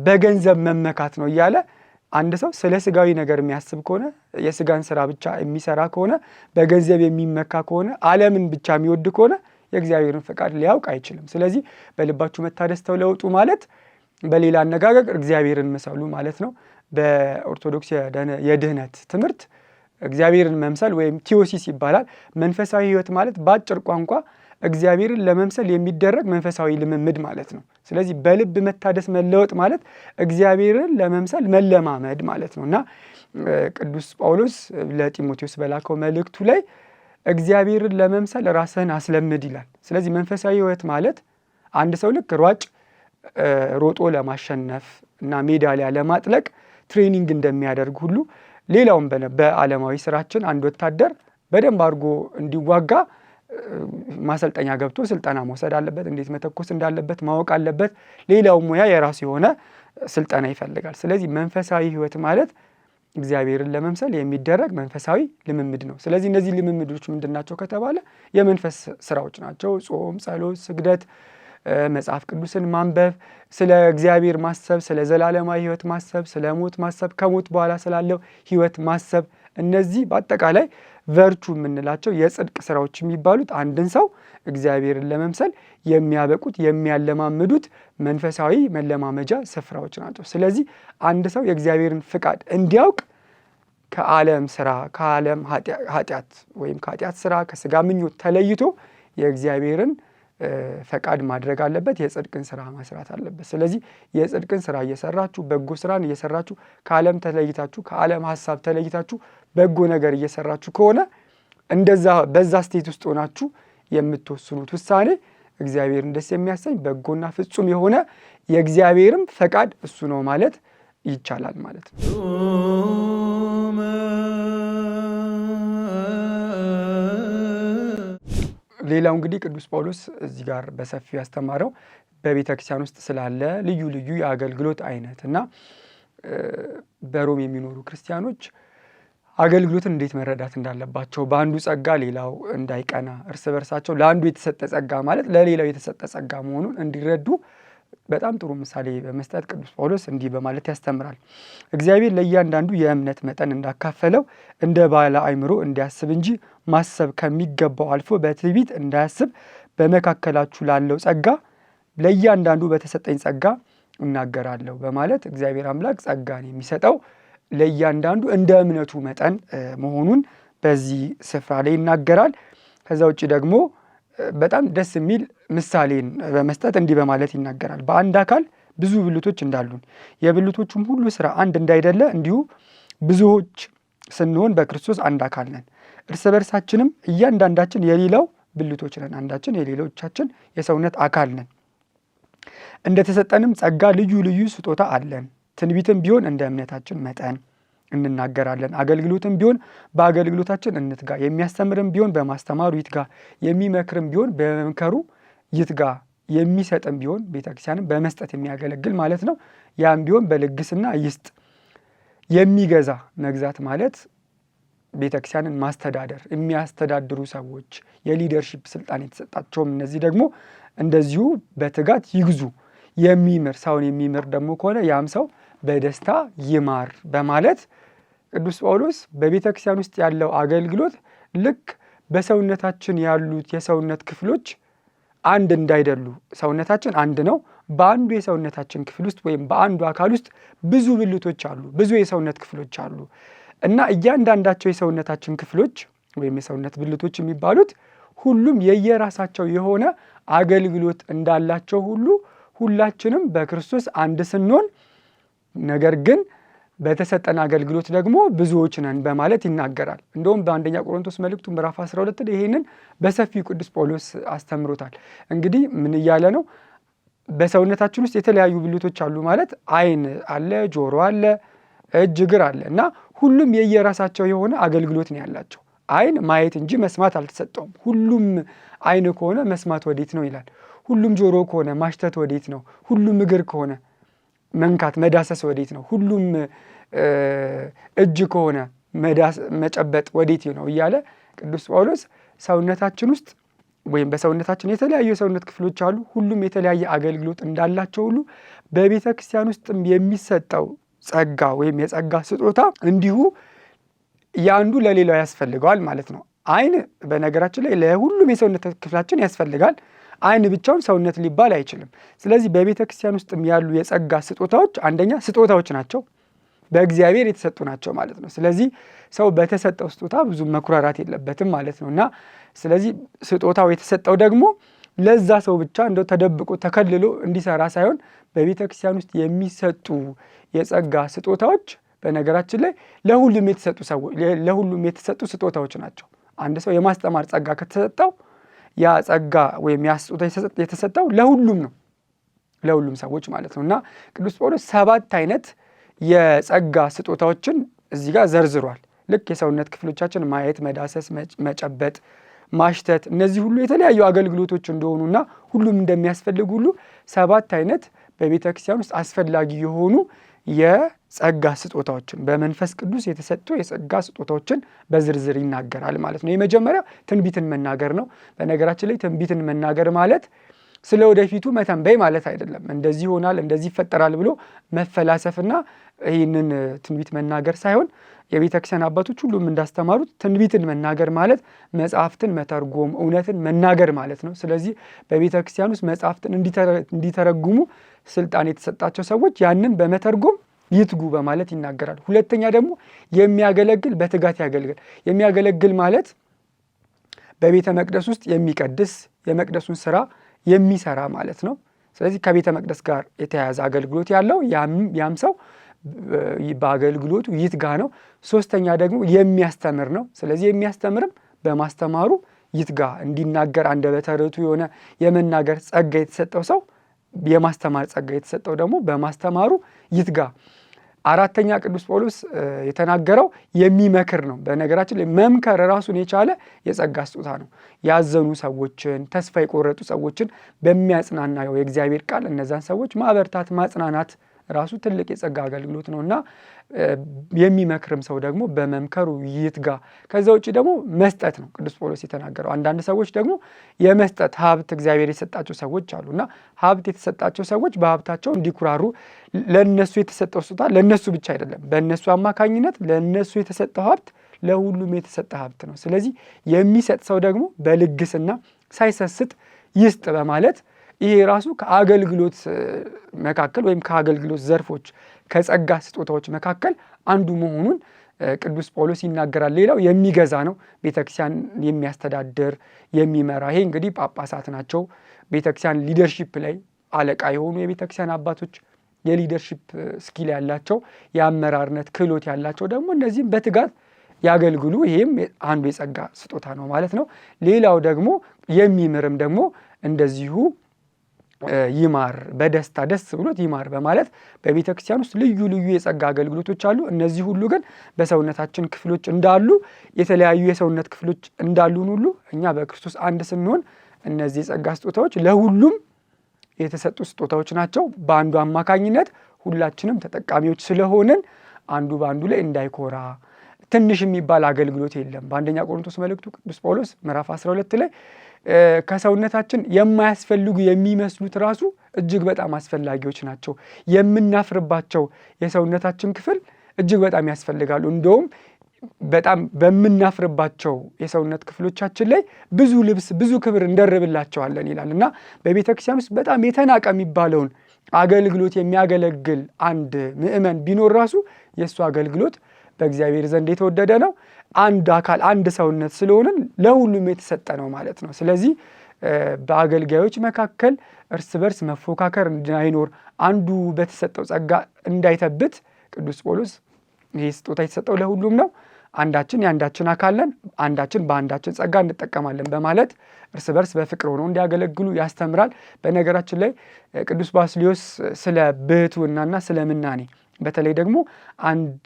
በገንዘብ መመካት ነው እያለ አንድ ሰው ስለ ስጋዊ ነገር የሚያስብ ከሆነ፣ የስጋን ስራ ብቻ የሚሰራ ከሆነ፣ በገንዘብ የሚመካ ከሆነ፣ ዓለምን ብቻ የሚወድ ከሆነ የእግዚአብሔርን ፈቃድ ሊያውቅ አይችልም። ስለዚህ በልባችሁ መታደስ ተለወጡ ማለት በሌላ አነጋገር እግዚአብሔርን ምሰሉ ማለት ነው። በኦርቶዶክስ የድህነት ትምህርት እግዚአብሔርን መምሰል ወይም theosis ይባላል። መንፈሳዊ ሕይወት ማለት በአጭር ቋንቋ እግዚአብሔርን ለመምሰል የሚደረግ መንፈሳዊ ልምምድ ማለት ነው። ስለዚህ በልብ መታደስ መለወጥ ማለት እግዚአብሔርን ለመምሰል መለማመድ ማለት ነው። እና ቅዱስ ጳውሎስ ለጢሞቴዎስ በላከው መልእክቱ ላይ እግዚአብሔርን ለመምሰል ራስህን አስለምድ ይላል። ስለዚህ መንፈሳዊ ሕይወት ማለት አንድ ሰው ልክ ሯጭ ሮጦ ለማሸነፍ እና ሜዳሊያ ለማጥለቅ training እንደሚያደርግ ሁሉ ሌላውም በዓለማዊ ስራችን አንድ ወታደር በደንብ አድርጎ እንዲዋጋ ማሰልጠኛ ገብቶ ስልጠና መውሰድ አለበት። እንዴት መተኮስ እንዳለበት ማወቅ አለበት። ሌላው ሙያ የራሱ የሆነ ስልጠና ይፈልጋል። ስለዚህ መንፈሳዊ ሕይወት ማለት እግዚአብሔርን ለመምሰል የሚደረግ መንፈሳዊ ልምምድ ነው። ስለዚህ እነዚህ ልምምዶች ምንድን ናቸው ከተባለ የመንፈስ ስራዎች ናቸው። ጾም፣ ጸሎት፣ ስግደት፣ መጽሐፍ ቅዱስን ማንበብ፣ ስለ እግዚአብሔር ማሰብ፣ ስለ ዘላለማዊ ሕይወት ማሰብ፣ ስለ ሞት ማሰብ፣ ከሞት በኋላ ስላለው ሕይወት ማሰብ፣ እነዚህ በአጠቃላይ virtue የምንላቸው የጽድቅ ስራዎች የሚባሉት አንድን ሰው እግዚአብሔርን ለመምሰል የሚያበቁት የሚያለማምዱት መንፈሳዊ መለማመጃ ስፍራዎች ናቸው። ስለዚህ አንድ ሰው የእግዚአብሔርን ፍቃድ እንዲያውቅ ከዓለም ስራ፣ ከዓለም ኃጢአት ወይም ከኃጢአት ስራ፣ ከስጋ ምኞት ተለይቶ የእግዚአብሔርን ፈቃድ ማድረግ አለበት። የጽድቅን ስራ መስራት አለበት። ስለዚህ የጽድቅን ስራ እየሰራችሁ፣ በጎ ስራን እየሰራችሁ፣ ከዓለም ተለይታችሁ፣ ከዓለም ሀሳብ ተለይታችሁ በጎ ነገር እየሰራችሁ ከሆነ እንደዛ በዛ state ውስጥ ሆናችሁ የምትወስኑት ውሳኔ እግዚአብሔርን ደስ የሚያሰኝ በጎና ፍጹም የሆነ የእግዚአብሔርም ፈቃድ እሱ ነው ማለት ይቻላል ማለት ነው። ሌላው እንግዲህ ቅዱስ ጳውሎስ እዚህ ጋር በሰፊው ያስተማረው በቤተ ክርስቲያን ውስጥ ስላለ ልዩ ልዩ የአገልግሎት አይነት እና በሮም የሚኖሩ ክርስቲያኖች አገልግሎትን እንዴት መረዳት እንዳለባቸው፣ በአንዱ ጸጋ ሌላው እንዳይቀና፣ እርስ በርሳቸው ለአንዱ የተሰጠ ጸጋ ማለት ለሌላው የተሰጠ ጸጋ መሆኑን እንዲረዱ በጣም ጥሩ ምሳሌ በመስጠት ቅዱስ ጳውሎስ እንዲህ በማለት ያስተምራል። እግዚአብሔር ለእያንዳንዱ የእምነት መጠን እንዳካፈለው እንደ ባለ አእምሮ እንዲያስብ እንጂ ማሰብ ከሚገባው አልፎ በትዕቢት እንዳያስብ በመካከላችሁ ላለው ጸጋ ለእያንዳንዱ በተሰጠኝ ጸጋ እናገራለሁ በማለት እግዚአብሔር አምላክ ጸጋን የሚሰጠው ለእያንዳንዱ እንደ እምነቱ መጠን መሆኑን በዚህ ስፍራ ላይ ይናገራል። ከዛ ውጭ ደግሞ በጣም ደስ የሚል ምሳሌን በመስጠት እንዲህ በማለት ይናገራል። በአንድ አካል ብዙ ብልቶች እንዳሉን የብልቶቹም ሁሉ ስራ አንድ እንዳይደለ እንዲሁ ብዙዎች ስንሆን በክርስቶስ አንድ አካል ነን፣ እርስ በርሳችንም እያንዳንዳችን የሌላው ብልቶች ነን። አንዳችን የሌሎቻችን የሰውነት አካል ነን። እንደተሰጠንም ጸጋ ልዩ ልዩ ስጦታ አለን። ትንቢትም ቢሆን እንደ እምነታችን መጠን እንናገራለን። አገልግሎትም ቢሆን በአገልግሎታችን እንትጋ። የሚያስተምርም ቢሆን በማስተማሩ ይትጋ። የሚመክርም ቢሆን በመምከሩ ይትጋ። የሚሰጥም ቢሆን ቤተክርስቲያንም በመስጠት የሚያገለግል ማለት ነው። ያም ቢሆን በልግስና ይስጥ። የሚገዛ መግዛት ማለት ቤተክርስቲያንን ማስተዳደር የሚያስተዳድሩ ሰዎች የሊደርሺፕ ስልጣን የተሰጣቸውም እነዚህ ደግሞ እንደዚሁ በትጋት ይግዙ። የሚምር ሰውን የሚምር ደግሞ ከሆነ ያም ሰው በደስታ ይማር በማለት ቅዱስ ጳውሎስ በቤተ ክርስቲያን ውስጥ ያለው አገልግሎት ልክ በሰውነታችን ያሉት የሰውነት ክፍሎች አንድ እንዳይደሉ፣ ሰውነታችን አንድ ነው። በአንዱ የሰውነታችን ክፍል ውስጥ ወይም በአንዱ አካል ውስጥ ብዙ ብልቶች አሉ፣ ብዙ የሰውነት ክፍሎች አሉ እና እያንዳንዳቸው የሰውነታችን ክፍሎች ወይም የሰውነት ብልቶች የሚባሉት ሁሉም የየራሳቸው የሆነ አገልግሎት እንዳላቸው ሁሉ ሁላችንም በክርስቶስ አንድ ስንሆን ነገር ግን በተሰጠን አገልግሎት ደግሞ ብዙዎች ነን በማለት ይናገራል። እንደውም በአንደኛ ቆሮንቶስ መልእክቱ ምዕራፍ 12 ላይ ይህንን በሰፊው ቅዱስ ጳውሎስ አስተምሮታል። እንግዲህ ምን እያለ ነው? በሰውነታችን ውስጥ የተለያዩ ብልቶች አሉ ማለት ዓይን አለ፣ ጆሮ አለ፣ እጅ፣ እግር አለ እና ሁሉም የየራሳቸው የሆነ አገልግሎት ነው ያላቸው። ዓይን ማየት እንጂ መስማት አልተሰጠውም። ሁሉም ዓይን ከሆነ መስማት ወዴት ነው ይላል። ሁሉም ጆሮ ከሆነ ማሽተት ወዴት ነው? ሁሉም እግር ከሆነ መንካት መዳሰስ ወዴት ነው? ሁሉም እጅ ከሆነ መጨበጥ ወዴት ነው እያለ ቅዱስ ጳውሎስ ሰውነታችን ውስጥ ወይም በሰውነታችን የተለያዩ የሰውነት ክፍሎች አሉ። ሁሉም የተለያየ አገልግሎት እንዳላቸው ሁሉ በቤተ ክርስቲያን ውስጥም የሚሰጠው ጸጋ ወይም የጸጋ ስጦታ እንዲሁ የአንዱ ለሌላው ያስፈልገዋል ማለት ነው። ዓይን በነገራችን ላይ ለሁሉም የሰውነት ክፍላችን ያስፈልጋል። ዓይን ብቻውን ሰውነት ሊባል አይችልም። ስለዚህ በቤተ ክርስቲያን ውስጥም ያሉ የጸጋ ስጦታዎች አንደኛ ስጦታዎች ናቸው፣ በእግዚአብሔር የተሰጡ ናቸው ማለት ነው። ስለዚህ ሰው በተሰጠው ስጦታ ብዙ መኩራራት የለበትም ማለት ነው እና ስለዚህ ስጦታው የተሰጠው ደግሞ ለዛ ሰው ብቻ እንደው ተደብቆ ተከልሎ እንዲሰራ ሳይሆን በቤተ ክርስቲያን ውስጥ የሚሰጡ የጸጋ ስጦታዎች በነገራችን ላይ ለሁሉም የተሰጡ ሰዎች ለሁሉም የተሰጡ ስጦታዎች ናቸው። አንድ ሰው የማስተማር ጸጋ ከተሰጠው ያ ጸጋ ወይም ያ ስጦታ የተሰጠው ለሁሉም ነው፣ ለሁሉም ሰዎች ማለት ነው እና ቅዱስ ጳውሎስ 7 አይነት የጸጋ ስጦታዎችን እዚህ ጋር ዘርዝሯል። ልክ የሰውነት ክፍሎቻችን ማየት፣ መዳሰስ፣ መጨበጥ፣ ማሽተት እነዚህ ሁሉ የተለያዩ አገልግሎቶች እንደሆኑና ሁሉም እንደሚያስፈልግ ሁሉ 7 አይነት በቤተ ክርስቲያን ውስጥ አስፈላጊ የሆኑ የጸጋ ስጦታዎችን በመንፈስ ቅዱስ የተሰጡ የጸጋ ስጦታዎችን በዝርዝር ይናገራል ማለት ነው። የመጀመሪያው ትንቢትን መናገር ነው። በነገራችን ላይ ትንቢትን መናገር ማለት ስለ ወደፊቱ መተንበይ ማለት አይደለም። እንደዚህ ይሆናል፣ እንደዚህ ይፈጠራል ብሎ መፈላሰፍና ይህንን ትንቢት መናገር ሳይሆን የቤተ ክርስቲያን አባቶች ሁሉም እንዳስተማሩት ትንቢትን መናገር ማለት መጽሐፍትን መተርጎም፣ እውነትን መናገር ማለት ነው። ስለዚህ በቤተ ክርስቲያን ውስጥ መጽሐፍትን እንዲተረጉሙ ስልጣን የተሰጣቸው ሰዎች ያንን በመተርጎም ይትጉ በማለት ይናገራል። ሁለተኛ ደግሞ የሚያገለግል በትጋት ያገልግል። የሚያገለግል ማለት በቤተ መቅደስ ውስጥ የሚቀድስ የመቅደሱን ስራ የሚሰራ ማለት ነው። ስለዚህ ከቤተ መቅደስ ጋር የተያያዘ አገልግሎት ያለው ያም ሰው በአገልግሎቱ ይትጋ ነው። ሶስተኛ ደግሞ የሚያስተምር ነው። ስለዚህ የሚያስተምርም በማስተማሩ ይትጋ፣ እንዲናገር አንደበተ ርቱዕ የሆነ የመናገር ጸጋ የተሰጠው ሰው የማስተማር ጸጋ የተሰጠው ደግሞ በማስተማሩ ይትጋ። አራተኛ ቅዱስ ጳውሎስ የተናገረው የሚመክር ነው። በነገራችን ላይ መምከር ራሱን የቻለ የጸጋ ስጦታ ነው። ያዘኑ ሰዎችን፣ ተስፋ የቆረጡ ሰዎችን በሚያጽናናው የእግዚአብሔር ቃል እነዛን ሰዎች ማበርታት፣ ማጽናናት ራሱ ትልቅ የጸጋ አገልግሎት ነው እና የሚመክርም ሰው ደግሞ በመምከሩ ይትጋ። ከዛ ውጭ ደግሞ መስጠት ነው ቅዱስ ጳውሎስ የተናገረው። አንዳንድ ሰዎች ደግሞ የመስጠት ሀብት እግዚአብሔር የሰጣቸው ሰዎች አሉ እና ሀብት የተሰጣቸው ሰዎች በሀብታቸው እንዲኩራሩ ለነሱ የተሰጠው ስጦታ ለነሱ ብቻ አይደለም፣ በእነሱ አማካኝነት ለነሱ የተሰጠው ሀብት ለሁሉም የተሰጠ ሀብት ነው። ስለዚህ የሚሰጥ ሰው ደግሞ በልግስና ሳይሰስት ይስጥ በማለት ይሄ ራሱ ከአገልግሎት መካከል ወይም ከአገልግሎት ዘርፎች ከጸጋ ስጦታዎች መካከል አንዱ መሆኑን ቅዱስ ጳውሎስ ይናገራል። ሌላው የሚገዛ ነው፣ ቤተክርስቲያን የሚያስተዳድር የሚመራ። ይሄ እንግዲህ ጳጳሳት ናቸው። ቤተክርስቲያን leadership ላይ አለቃ የሆኑ የቤተክርስቲያን አባቶች፣ የ leadership skill ያላቸው፣ የአመራርነት ክህሎት ያላቸው ደግሞ እነዚህም በትጋት ያገልግሉ። ይሄም አንዱ የጸጋ ስጦታ ነው ማለት ነው። ሌላው ደግሞ የሚምርም ደግሞ እንደዚሁ ይማር፣ በደስታ ደስ ብሎት ይማር በማለት በቤተ ክርስቲያን ውስጥ ልዩ ልዩ የጸጋ አገልግሎቶች አሉ። እነዚህ ሁሉ ግን በሰውነታችን ክፍሎች እንዳሉ የተለያዩ የሰውነት ክፍሎች እንዳሉን ሁሉ እኛ በክርስቶስ አንድ ስንሆን እነዚህ የጸጋ ስጦታዎች ለሁሉም የተሰጡ ስጦታዎች ናቸው። በአንዱ አማካኝነት ሁላችንም ተጠቃሚዎች ስለሆንን አንዱ በአንዱ ላይ እንዳይኮራ፣ ትንሽ የሚባል አገልግሎት የለም። በአንደኛ ቆሮንቶስ መልእክቱ ቅዱስ ጳውሎስ ምዕራፍ 12 ላይ ከሰውነታችን የማያስፈልጉ የሚመስሉት ራሱ እጅግ በጣም አስፈላጊዎች ናቸው። የምናፍርባቸው የሰውነታችን ክፍል እጅግ በጣም ያስፈልጋሉ። እንደውም በጣም በምናፍርባቸው የሰውነት ክፍሎቻችን ላይ ብዙ ልብስ፣ ብዙ ክብር እንደርብላቸዋለን ይላል እና በቤተ ክርስቲያን ውስጥ በጣም የተናቀ የሚባለውን አገልግሎት የሚያገለግል አንድ ምእመን ቢኖር ራሱ የእሱ አገልግሎት በእግዚአብሔር ዘንድ የተወደደ ነው። አንድ አካል አንድ ሰውነት ስለሆንን ለሁሉም የተሰጠ ነው ማለት ነው። ስለዚህ በአገልጋዮች መካከል እርስ በርስ መፎካከር እንዳይኖር፣ አንዱ በተሰጠው ጸጋ እንዳይተብት ቅዱስ ጳውሎስ ይህ ስጦታ የተሰጠው ለሁሉም ነው፣ አንዳችን የአንዳችን አካል ነን፣ አንዳችን በአንዳችን ጸጋ እንጠቀማለን በማለት እርስ በርስ በፍቅር ሆነው እንዲያገለግሉ ያስተምራል። በነገራችን ላይ ቅዱስ ባስልዮስ ስለ ብሕትውናና ስለ ምናኔ፣ በተለይ ደግሞ አንድ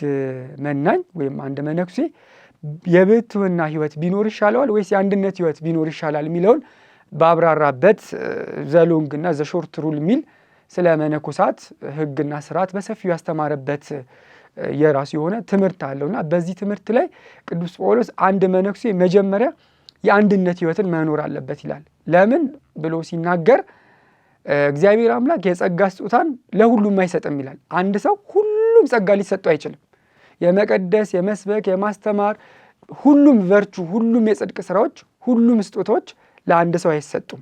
መናኝ ወይም አንድ መነኩሴ የብሕትውና ሕይወት ቢኖር ይሻለዋል ወይስ የአንድነት ሕይወት ቢኖር ይሻላል የሚለውን ባብራራበት The Long እና The Short Rule የሚል ስለ መነኮሳት ሕግና ስርዓት በሰፊው ያስተማረበት የራሱ የሆነ ትምህርት አለው እና በዚህ ትምህርት ላይ ቅዱስ ጳውሎስ አንድ መነኩሴ መጀመሪያ የአንድነት ሕይወትን መኖር አለበት ይላል። ለምን ብሎ ሲናገር እግዚአብሔር አምላክ የጸጋ ስጦታን ለሁሉም አይሰጥም ይላል። አንድ ሰው ሁሉም ጸጋ ሊሰጠው አይችልም። የመቀደስ፣ የመስበክ፣ የማስተማር ሁሉም virtue፣ ሁሉም የጽድቅ ስራዎች፣ ሁሉም ስጦታዎች ለአንድ ሰው አይሰጡም።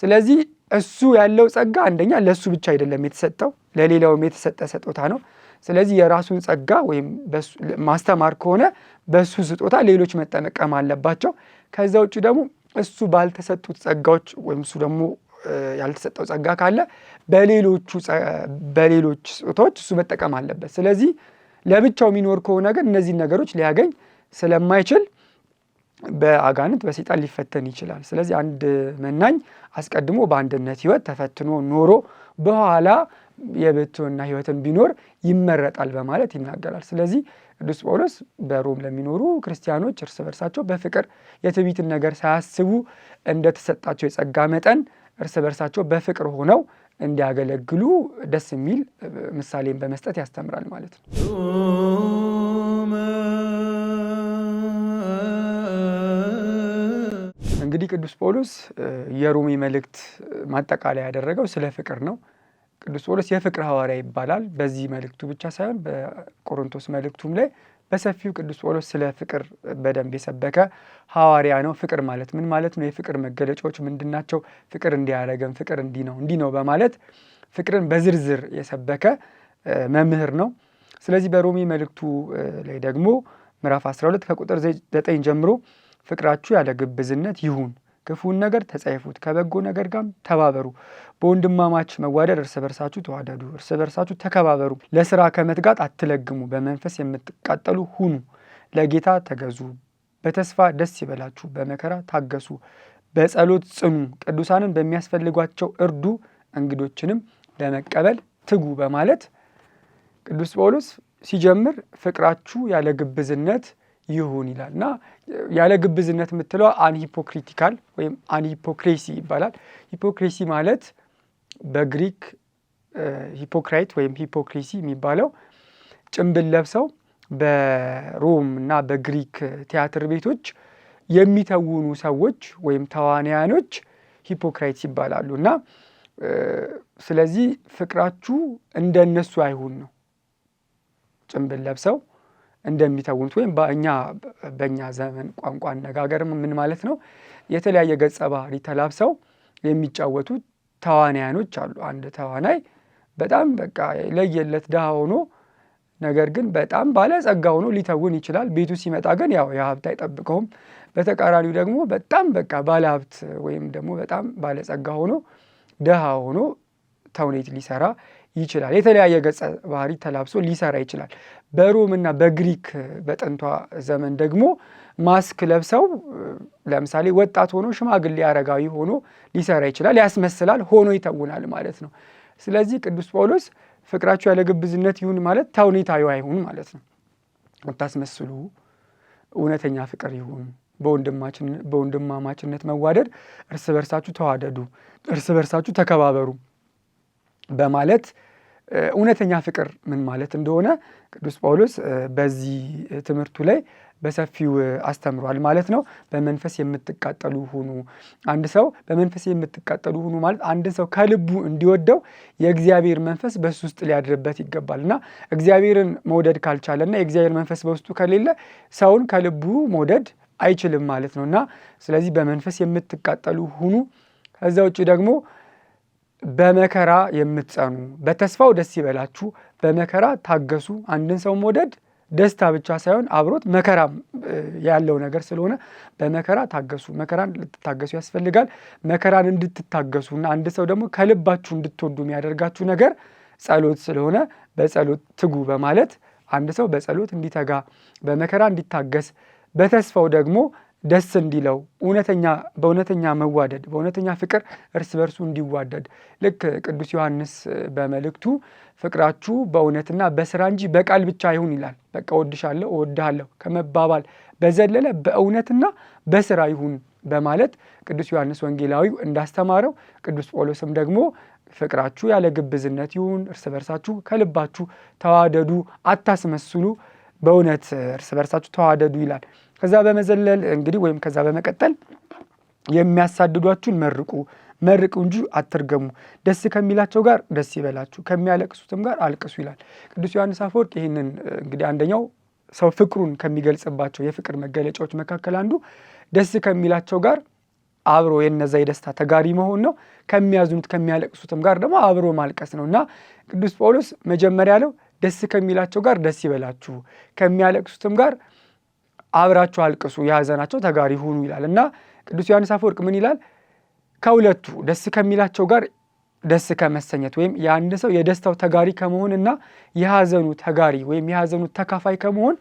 ስለዚህ እሱ ያለው ጸጋ አንደኛ ለእሱ ብቻ አይደለም የተሰጠው፣ ለሌላውም የተሰጠ ስጦታ ነው። ስለዚህ የራሱን ጸጋ ወይም ማስተማር ከሆነ በእሱ ስጦታ ሌሎች መጠቀም አለባቸው። ከዛ ውጭ ደግሞ እሱ ባልተሰጡት ጸጋዎች ወይም እሱ ደግሞ ያልተሰጠው ጸጋ ካለ በሌሎች ስጦታዎች እሱ መጠቀም አለበት። ስለዚህ ለብቻው የሚኖር ከሆነ ግን እነዚህን ነገሮች ሊያገኝ ስለማይችል በአጋንንት በሰይጣን ሊፈተን ይችላል። ስለዚህ አንድ መናኝ አስቀድሞ በአንድነት ሕይወት ተፈትኖ ኖሮ በኋላ የብሕትውና ሕይወትን ቢኖር ይመረጣል በማለት ይናገራል። ስለዚህ ቅዱስ ጳውሎስ በሮም ለሚኖሩ ክርስቲያኖች እርስ በርሳቸው በፍቅር የትዕቢትን ነገር ሳያስቡ እንደተሰጣቸው የጸጋ መጠን እርስ በርሳቸው በፍቅር ሆነው እንዲያገለግሉ ደስ የሚል ምሳሌን በመስጠት ያስተምራል ማለት ነው። እንግዲህ ቅዱስ ጳውሎስ የሮሜ መልእክት ማጠቃለያ ያደረገው ስለ ፍቅር ነው። ቅዱስ ጳውሎስ የፍቅር ሐዋርያ ይባላል። በዚህ መልእክቱ ብቻ ሳይሆን በቆሮንቶስ መልእክቱም ላይ በሰፊው ቅዱስ ጳውሎስ ስለ ፍቅር በደንብ የሰበከ ሐዋርያ ነው። ፍቅር ማለት ምን ማለት ነው? የፍቅር መገለጫዎች ምንድን ናቸው? ፍቅር እንዲያደረገን፣ ፍቅር እንዲህ ነው እንዲህ ነው በማለት ፍቅርን በዝርዝር የሰበከ መምህር ነው። ስለዚህ በሮሜ መልእክቱ ላይ ደግሞ ምዕራፍ 12 ከቁጥር 9 ጀምሮ ፍቅራችሁ ያለ ግብዝነት ይሁን፣ ክፉን ነገር ተጸየፉት፣ ከበጎ ነገር ጋር ተባበሩ፣ በወንድማማች መዋደድ እርስ በርሳችሁ ተዋደዱ፣ እርስ በርሳችሁ ተከባበሩ፣ ለስራ ከመትጋት አትለግሙ፣ በመንፈስ የምትቃጠሉ ሁኑ፣ ለጌታ ተገዙ፣ በተስፋ ደስ ይበላችሁ፣ በመከራ ታገሱ፣ በጸሎት ጽኑ፣ ቅዱሳንን በሚያስፈልጓቸው እርዱ፣ እንግዶችንም ለመቀበል ትጉ በማለት ቅዱስ ጳውሎስ ሲጀምር ፍቅራችሁ ያለ ግብዝነት ይሁን ይላል እና ያለ ግብዝነት የምትለው unhypocritical ወይም unhypocrisy ይባላል። Hypocrisy ማለት በግሪክ hypocrite ወይም hypocrisy የሚባለው ጭንብል ለብሰው በሮም እና በግሪክ ቲያትር ቤቶች የሚተውኑ ሰዎች ወይም ተዋንያኖች hypocrites ይባላሉ። እና ስለዚህ ፍቅራችሁ እንደነሱ አይሁን ነው። ጭንብል ለብሰው እንደሚተውኑት ወይም በእኛ ዘመን ቋንቋ አነጋገር ምን ማለት ነው? የተለያየ ገጸ ባህሪ ተላብሰው የሚጫወቱ ተዋንያኖች አሉ። አንድ ተዋናይ በጣም በቃ ለየለት ድሃ ሆኖ ነገር ግን በጣም ባለጸጋ ሆኖ ሊተውን ይችላል። ቤቱ ሲመጣ ግን ያው የሀብት አይጠብቀውም። በተቃራኒው ደግሞ በጣም በቃ ባለሀብት ወይም ደግሞ በጣም ባለጸጋ ሆኖ ድሃ ሆኖ ተውኔት ሊሰራ ይችላል። የተለያየ ገጸ ባህሪ ተላብሶ ሊሰራ ይችላል። በሮም እና በግሪክ በጥንቷ ዘመን ደግሞ ማስክ ለብሰው ለምሳሌ ወጣት ሆኖ ሽማግሌ አረጋዊ ሆኖ ሊሰራ ይችላል። ያስመስላል፣ ሆኖ ይተውናል ማለት ነው። ስለዚህ ቅዱስ ጳውሎስ ፍቅራችሁ ያለ ግብዝነት ይሁን ማለት ተውኔታዊ አይሁን ማለት ነው። አታስመስሉ፣ እውነተኛ ፍቅር ይሁን። በወንድማማችነት መዋደድ እርስ በርሳችሁ ተዋደዱ፣ እርስ በርሳችሁ ተከባበሩ በማለት እውነተኛ ፍቅር ምን ማለት እንደሆነ ቅዱስ ጳውሎስ በዚህ ትምህርቱ ላይ በሰፊው አስተምሯል ማለት ነው። በመንፈስ የምትቃጠሉ ሁኑ። አንድ ሰው በመንፈስ የምትቃጠሉ ሁኑ ማለት አንድ ሰው ከልቡ እንዲወደው የእግዚአብሔር መንፈስ በሱ ውስጥ ሊያድርበት ይገባል እና እግዚአብሔርን መውደድ ካልቻለና የእግዚአብሔር መንፈስ በውስጡ ከሌለ ሰውን ከልቡ መውደድ አይችልም ማለት ነው እና ስለዚህ በመንፈስ የምትቃጠሉ ሁኑ። ከዛ ውጭ ደግሞ በመከራ የምትጸኑ በተስፋው ደስ ይበላችሁ፣ በመከራ ታገሱ። አንድን ሰው መውደድ ደስታ ብቻ ሳይሆን አብሮት መከራም ያለው ነገር ስለሆነ በመከራ ታገሱ። መከራን ልትታገሱ ያስፈልጋል። መከራን እንድትታገሱ እና አንድ ሰው ደግሞ ከልባችሁ እንድትወዱ የሚያደርጋችሁ ነገር ጸሎት ስለሆነ በጸሎት ትጉ በማለት አንድ ሰው በጸሎት እንዲተጋ፣ በመከራ እንዲታገስ፣ በተስፋው ደግሞ ደስ እንዲለው እውነተኛ በእውነተኛ መዋደድ በእውነተኛ ፍቅር እርስ በርሱ እንዲዋደድ ልክ ቅዱስ ዮሐንስ በመልእክቱ ፍቅራችሁ በእውነትና በስራ እንጂ በቃል ብቻ አይሁን ይላል። በቃ እወድሻለሁ፣ እወድሃለሁ ከመባባል በዘለለ በእውነትና በስራ ይሁን በማለት ቅዱስ ዮሐንስ ወንጌላዊው እንዳስተማረው ቅዱስ ጳውሎስም ደግሞ ፍቅራችሁ ያለ ግብዝነት ይሁን፣ እርስ በርሳችሁ ከልባችሁ ተዋደዱ፣ አታስመስሉ፣ በእውነት እርስ በርሳችሁ ተዋደዱ ይላል። ከዛ በመዘለል እንግዲህ ወይም ከዛ በመቀጠል የሚያሳድዷችሁን መርቁ፣ መርቁ እንጂ አትርገሙ፣ ደስ ከሚላቸው ጋር ደስ ይበላችሁ፣ ከሚያለቅሱትም ጋር አልቅሱ ይላል ቅዱስ ዮሐንስ አፈወርቅ። ይህንን እንግዲህ አንደኛው ሰው ፍቅሩን ከሚገልጽባቸው የፍቅር መገለጫዎች መካከል አንዱ ደስ ከሚላቸው ጋር አብሮ የነዛ የደስታ ተጋሪ መሆን ነው። ከሚያዝኑት ከሚያለቅሱትም ጋር ደግሞ አብሮ ማልቀስ ነው እና ቅዱስ ጳውሎስ መጀመሪያ ያለው ደስ ከሚላቸው ጋር ደስ ይበላችሁ፣ ከሚያለቅሱትም ጋር አብራችሁ አልቅሱ፣ የሐዘናቸው ተጋሪ ሁኑ ይላል እና ቅዱስ ዮሐንስ አፈወርቅ ምን ይላል? ከሁለቱ ደስ ከሚላቸው ጋር ደስ ከመሰኘት ወይም የአንድ ሰው የደስታው ተጋሪ ከመሆንና የሐዘኑ ተጋሪ ወይም የሐዘኑ ተካፋይ ከመሆን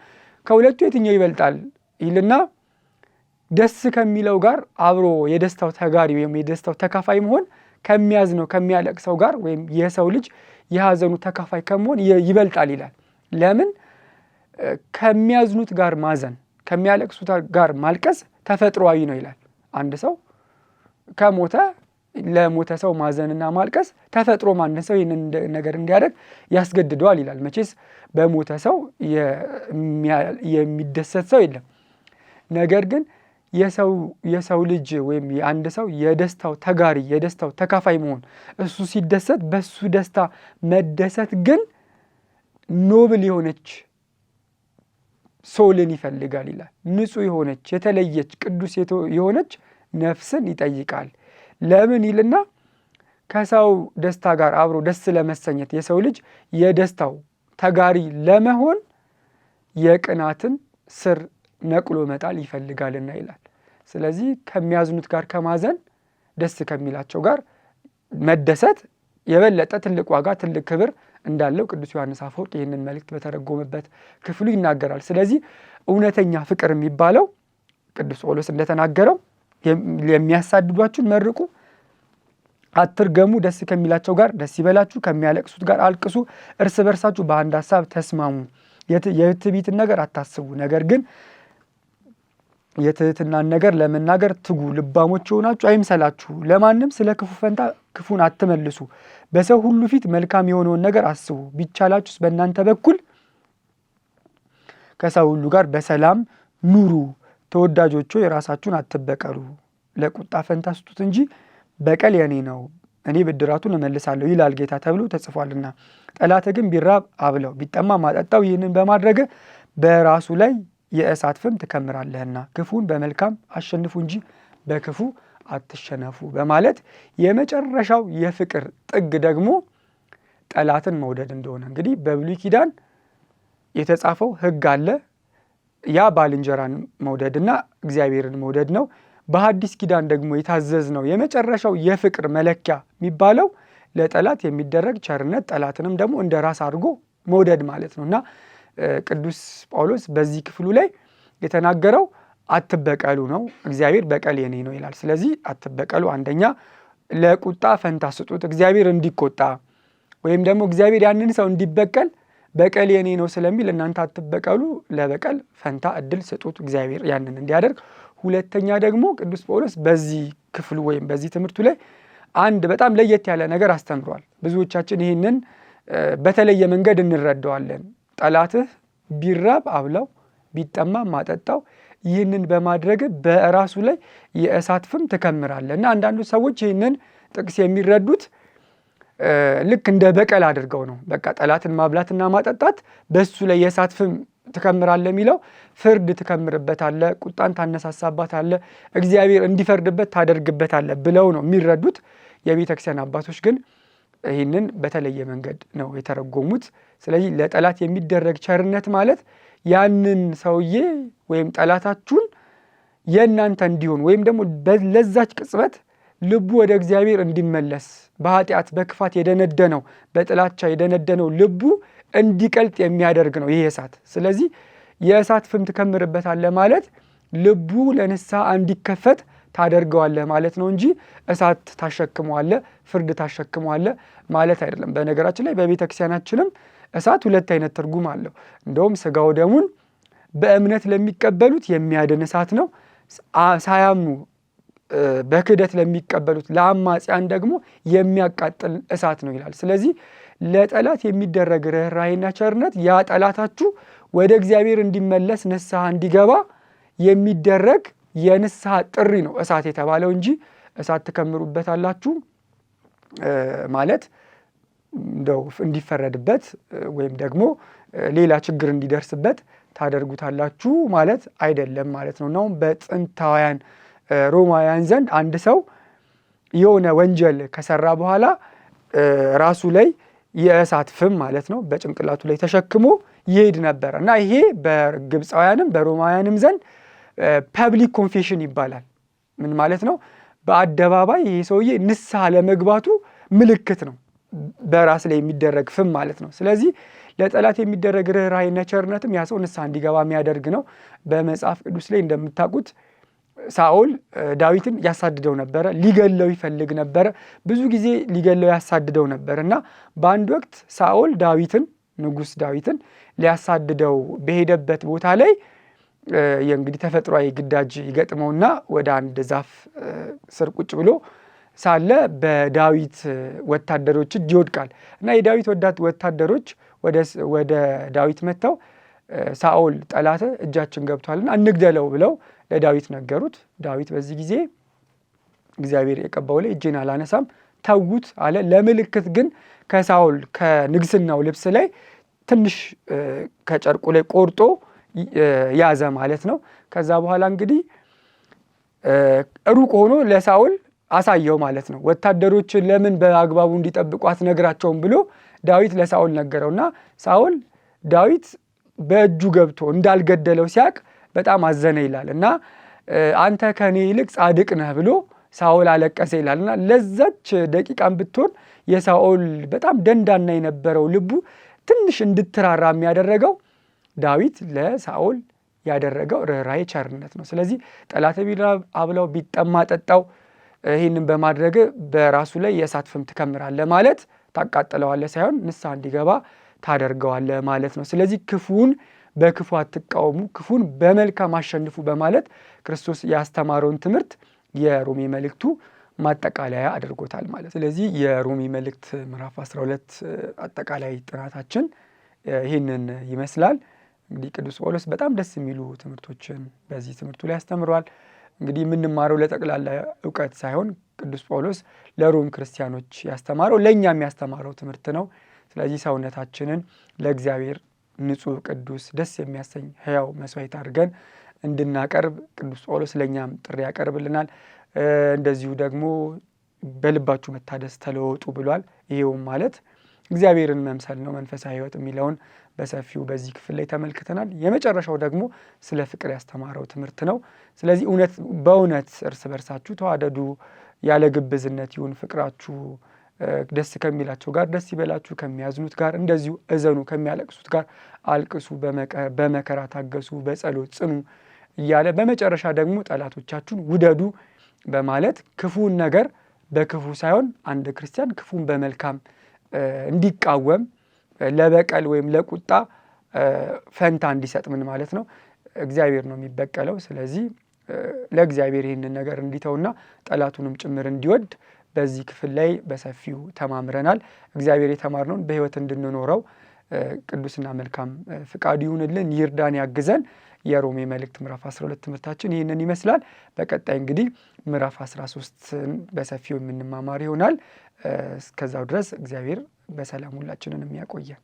ከሁለቱ የትኛው ይበልጣል ይልና ደስ ከሚለው ጋር አብሮ የደስታው ተጋሪ ወይም የደስታው ተካፋይ መሆን ከሚያዝነው ከሚያለቅሰው ጋር ወይም የሰው ልጅ የሐዘኑ ተካፋይ ከመሆን ይበልጣል ይላል። ለምን? ከሚያዝኑት ጋር ማዘን ከሚያለቅሱት ጋር ማልቀስ ተፈጥሯዊ ነው ይላል። አንድ ሰው ከሞተ ለሞተ ሰው ማዘንና ማልቀስ ተፈጥሮ አንድ ሰው ይህንን ነገር እንዲያደርግ ያስገድደዋል ይላል። መቼስ በሞተ ሰው የሚደሰት ሰው የለም። ነገር ግን የሰው ልጅ ወይም የአንድ ሰው የደስታው ተጋሪ የደስታው ተካፋይ መሆን እሱ ሲደሰት በሱ ደስታ መደሰት ግን noble የሆነች soul ን ይፈልጋል ይላል። ንጹሕ የሆነች የተለየች ቅዱስ የሆነች ነፍስን ይጠይቃል። ለምን ይልና ከሰው ደስታ ጋር አብሮ ደስ ለመሰኘት የሰው ልጅ የደስታው ተጋሪ ለመሆን የቅናትን ስር ነቅሎ መጣል ይፈልጋልና ይላል። ስለዚህ ከሚያዝኑት ጋር ከማዘን ደስ ከሚላቸው ጋር መደሰት የበለጠ ትልቅ ዋጋ ትልቅ ክብር እንዳለው ቅዱስ ዮሐንስ አፈወርቅ ይህንን መልእክት በተረጎመበት ክፍሉ ይናገራል። ስለዚህ እውነተኛ ፍቅር የሚባለው ቅዱስ ጳውሎስ እንደተናገረው የሚያሳድዷችሁን መርቁ፣ አትርገሙ፣ ደስ ከሚላቸው ጋር ደስ ይበላችሁ፣ ከሚያለቅሱት ጋር አልቅሱ፣ እርስ በርሳችሁ በአንድ ሀሳብ ተስማሙ፣ የትዕቢትን ነገር አታስቡ፣ ነገር ግን የትህትናን ነገር ለመናገር ትጉ፣ ልባሞች የሆናችሁ አይምሰላችሁ፣ ለማንም ስለ ክፉ ፈንታ ክፉን አትመልሱ፣ በሰው ሁሉ ፊት መልካም የሆነውን ነገር አስቡ፣ ቢቻላችሁስ በእናንተ በኩል ከሰው ሁሉ ጋር በሰላም ኑሩ። ተወዳጆቹ የራሳችሁን አትበቀሉ፣ ለቁጣ ፈንታ ስጡት እንጂ በቀል የኔ ነው፣ እኔ ብድራቱን እመልሳለሁ ይላል ጌታ ተብሎ ተጽፏልና። ጠላትህ ግን ቢራብ አብለው፣ ቢጠማ ማጠጣው። ይህንን በማድረግ በራሱ ላይ የእሳት ፍም ትከምራለህና ክፉን በመልካም አሸንፉ እንጂ በክፉ አትሸነፉ በማለት የመጨረሻው የፍቅር ጥግ ደግሞ ጠላትን መውደድ እንደሆነ እንግዲህ በብሉይ ኪዳን የተጻፈው ሕግ አለ። ያ ባልንጀራን መውደድና እግዚአብሔርን መውደድ ነው። በሐዲስ ኪዳን ደግሞ የታዘዝነው የመጨረሻው የፍቅር መለኪያ የሚባለው ለጠላት የሚደረግ ቸርነት፣ ጠላትንም ደግሞ እንደ ራስ አድርጎ መውደድ ማለት ነው እና ቅዱስ ጳውሎስ በዚህ ክፍሉ ላይ የተናገረው አትበቀሉ ነው። እግዚአብሔር በቀል የኔ ነው ይላል። ስለዚህ አትበቀሉ፣ አንደኛ ለቁጣ ፈንታ ስጡት፣ እግዚአብሔር እንዲቆጣ ወይም ደግሞ እግዚአብሔር ያንን ሰው እንዲበቀል በቀል የኔ ነው ስለሚል እናንተ አትበቀሉ፣ ለበቀል ፈንታ እድል ስጡት፣ እግዚአብሔር ያንን እንዲያደርግ። ሁለተኛ ደግሞ ቅዱስ ጳውሎስ በዚህ ክፍሉ ወይም በዚህ ትምህርቱ ላይ አንድ በጣም ለየት ያለ ነገር አስተምሯል። ብዙዎቻችን ይህንን በተለየ መንገድ እንረዳዋለን። ጠላትህ ቢራብ አብላው፣ ቢጠማ ማጠጣው፣ ይህንን በማድረግ በራሱ ላይ የእሳት ፍም ትከምራለህ። እና አንዳንዱ ሰዎች ይህንን ጥቅስ የሚረዱት ልክ እንደ በቀል አድርገው ነው። በቃ ጠላትን ማብላትና ማጠጣት በሱ ላይ የእሳት ፍም ትከምራለህ የሚለው ፍርድ ትከምርበታለህ፣ ቁጣን ታነሳሳባታለህ፣ እግዚአብሔር እንዲፈርድበት ታደርግበታለህ ብለው ነው የሚረዱት። የቤተ ክርስቲያን አባቶች ግን ይህንን በተለየ መንገድ ነው የተረጎሙት። ስለዚህ ለጠላት የሚደረግ ቸርነት ማለት ያንን ሰውዬ ወይም ጠላታችሁን የእናንተ እንዲሆን ወይም ደግሞ ለዛች ቅጽበት ልቡ ወደ እግዚአብሔር እንዲመለስ፣ በኃጢአት በክፋት የደነደነው፣ በጥላቻ የደነደነው ልቡ እንዲቀልጥ የሚያደርግ ነው ይህ እሳት። ስለዚህ የእሳት ፍም ትከምርበታለህ ማለት ልቡ ለንስሐ እንዲከፈት ታደርገዋለህ ማለት ነው እንጂ እሳት ታሸክመዋለህ፣ ፍርድ ታሸክመዋለህ ማለት አይደለም። በነገራችን ላይ በቤተ ክርስቲያናችንም እሳት ሁለት አይነት ትርጉም አለው። እንደውም ስጋው ደሙን በእምነት ለሚቀበሉት የሚያድን እሳት ነው። ሳያምኑ በክህደት ለሚቀበሉት ለአማጽያን ደግሞ የሚያቃጥል እሳት ነው ይላል። ስለዚህ ለጠላት የሚደረግ ርኅራኄና ቸርነት ያ ጠላታችሁ ወደ እግዚአብሔር እንዲመለስ፣ ንስሐ እንዲገባ የሚደረግ የንስሐ ጥሪ ነው እሳት የተባለው እንጂ እሳት ትከምሩበታላችሁ ማለት እንደው እንዲፈረድበት ወይም ደግሞ ሌላ ችግር እንዲደርስበት ታደርጉታላችሁ ማለት አይደለም ማለት ነው። እናውም በጥንታውያን ሮማውያን ዘንድ አንድ ሰው የሆነ ወንጀል ከሰራ በኋላ ራሱ ላይ የእሳት ፍም ማለት ነው በጭንቅላቱ ላይ ተሸክሞ ይሄድ ነበረ። እና ይሄ በግብፃውያንም በሮማውያንም ዘንድ public confession ይባላል። ምን ማለት ነው? በአደባባይ ይሄ ሰውዬ ንስሐ ለመግባቱ ምልክት ነው፣ በራስ ላይ የሚደረግ ፍም ማለት ነው። ስለዚህ ለጠላት የሚደረግ ርኅራኄና ቸርነትም ያ ሰው ንስሐ እንዲገባ የሚያደርግ ነው። በመጽሐፍ ቅዱስ ላይ እንደምታውቁት ሳኦል ዳዊትን ያሳድደው ነበረ፣ ሊገለው ይፈልግ ነበረ፣ ብዙ ጊዜ ሊገለው ያሳድደው ነበር። እና በአንድ ወቅት ሳኦል ዳዊትን፣ ንጉሥ ዳዊትን ሊያሳድደው በሄደበት ቦታ ላይ የእንግዲህ ተፈጥሯዊ ግዳጅ ይገጥመውና ወደ አንድ ዛፍ ስር ቁጭ ብሎ ሳለ በዳዊት ወታደሮች እጅ ይወድቃል። እና የዳዊት ወታደሮች ወደ ዳዊት መጥተው ሳኦል ጠላት እጃችን ገብቷልና እንግደለው ብለው ለዳዊት ነገሩት። ዳዊት በዚህ ጊዜ እግዚአብሔር የቀባው ላይ እጄን አላነሳም፣ ተዉት አለ። ለምልክት ግን ከሳኦል ከንግስናው ልብስ ላይ ትንሽ ከጨርቁ ላይ ቆርጦ ያዘ ማለት ነው። ከዛ በኋላ እንግዲህ ሩቅ ሆኖ ለሳኦል አሳየው ማለት ነው። ወታደሮችን ለምን በአግባቡ እንዲጠብቁ አትነግራቸውም ብሎ ዳዊት ለሳኦል ነገረውና ሳኦል ዳዊት በእጁ ገብቶ እንዳልገደለው ሲያቅ በጣም አዘነ ይላል። እና አንተ ከኔ ይልቅ ጻድቅ ነህ ብሎ ሳኦል አለቀሰ ይላል። እና ለዛች ደቂቃም ብትሆን የሳኦል በጣም ደንዳና የነበረው ልቡ ትንሽ እንድትራራ የሚያደረገው ዳዊት ለሳኦል ያደረገው ርኅራኄ ቸርነት ነው። ስለዚህ ጠላት ቢራብ አብላው፣ ቢጠማ ጠጣው፣ ይህንን በማድረግ በራሱ ላይ የእሳት ፍም ትከምራለህ ማለት ታቃጥለዋለህ ሳይሆን ንስሐ እንዲገባ ታደርገዋለህ ማለት ነው። ስለዚህ ክፉን በክፉ አትቃወሙ፣ ክፉን በመልካም አሸንፉ በማለት ክርስቶስ ያስተማረውን ትምህርት የሮሜ መልእክቱ ማጠቃለያ አድርጎታል ማለት። ስለዚህ የሮሜ መልእክት ምዕራፍ 12 አጠቃላይ ጥናታችን ይህንን ይመስላል። እንግዲህ ቅዱስ ጳውሎስ በጣም ደስ የሚሉ ትምህርቶችን በዚህ ትምህርቱ ላይ ያስተምረዋል። እንግዲህ የምንማረው ለጠቅላላ እውቀት ሳይሆን ቅዱስ ጳውሎስ ለሮም ክርስቲያኖች ያስተማረው ለእኛም ያስተማረው ትምህርት ነው። ስለዚህ ሰውነታችንን ለእግዚአብሔር ንጹሕ፣ ቅዱስ፣ ደስ የሚያሰኝ ሕያው መስዋዕት አድርገን እንድናቀርብ ቅዱስ ጳውሎስ ለእኛም ጥሪ ያቀርብልናል። እንደዚሁ ደግሞ በልባችሁ መታደስ ተለወጡ ብሏል። ይሄውም ማለት እግዚአብሔርን መምሰል ነው። መንፈሳዊ ሕይወት የሚለውን በሰፊው በዚህ ክፍል ላይ ተመልክተናል። የመጨረሻው ደግሞ ስለ ፍቅር ያስተማረው ትምህርት ነው። ስለዚህ እውነት በእውነት እርስ በርሳችሁ ተዋደዱ፣ ያለ ግብዝነት ይሁን ፍቅራችሁ፣ ደስ ከሚላቸው ጋር ደስ ይበላችሁ፣ ከሚያዝኑት ጋር እንደዚሁ እዘኑ፣ ከሚያለቅሱት ጋር አልቅሱ፣ በመከራ ታገሱ፣ በጸሎት ጽኑ እያለ በመጨረሻ ደግሞ ጠላቶቻችሁን ውደዱ በማለት ክፉን ነገር በክፉ ሳይሆን አንድ ክርስቲያን ክፉን በመልካም እንዲቃወም፣ ለበቀል ወይም ለቁጣ ፈንታ እንዲሰጥ፣ ምን ማለት ነው? እግዚአብሔር ነው የሚበቀለው። ስለዚህ ለእግዚአብሔር ይህንን ነገር እንዲተውና ጠላቱንም ጭምር እንዲወድ በዚህ ክፍል ላይ በሰፊው ተማምረናል። እግዚአብሔር የተማርነውን በሕይወት እንድንኖረው ቅዱስና መልካም ፍቃዱ ይሁንልን፣ ይርዳን፣ ያግዘን። የሮሜ መልእክት ምዕራፍ 12 ትምህርታችን ይህንን ይመስላል። በቀጣይ እንግዲህ ምዕራፍ 13ን በሰፊው የምንማማር ይሆናል። እስከዛው ድረስ እግዚአብሔር በሰላም ሁላችንን የሚያቆየን።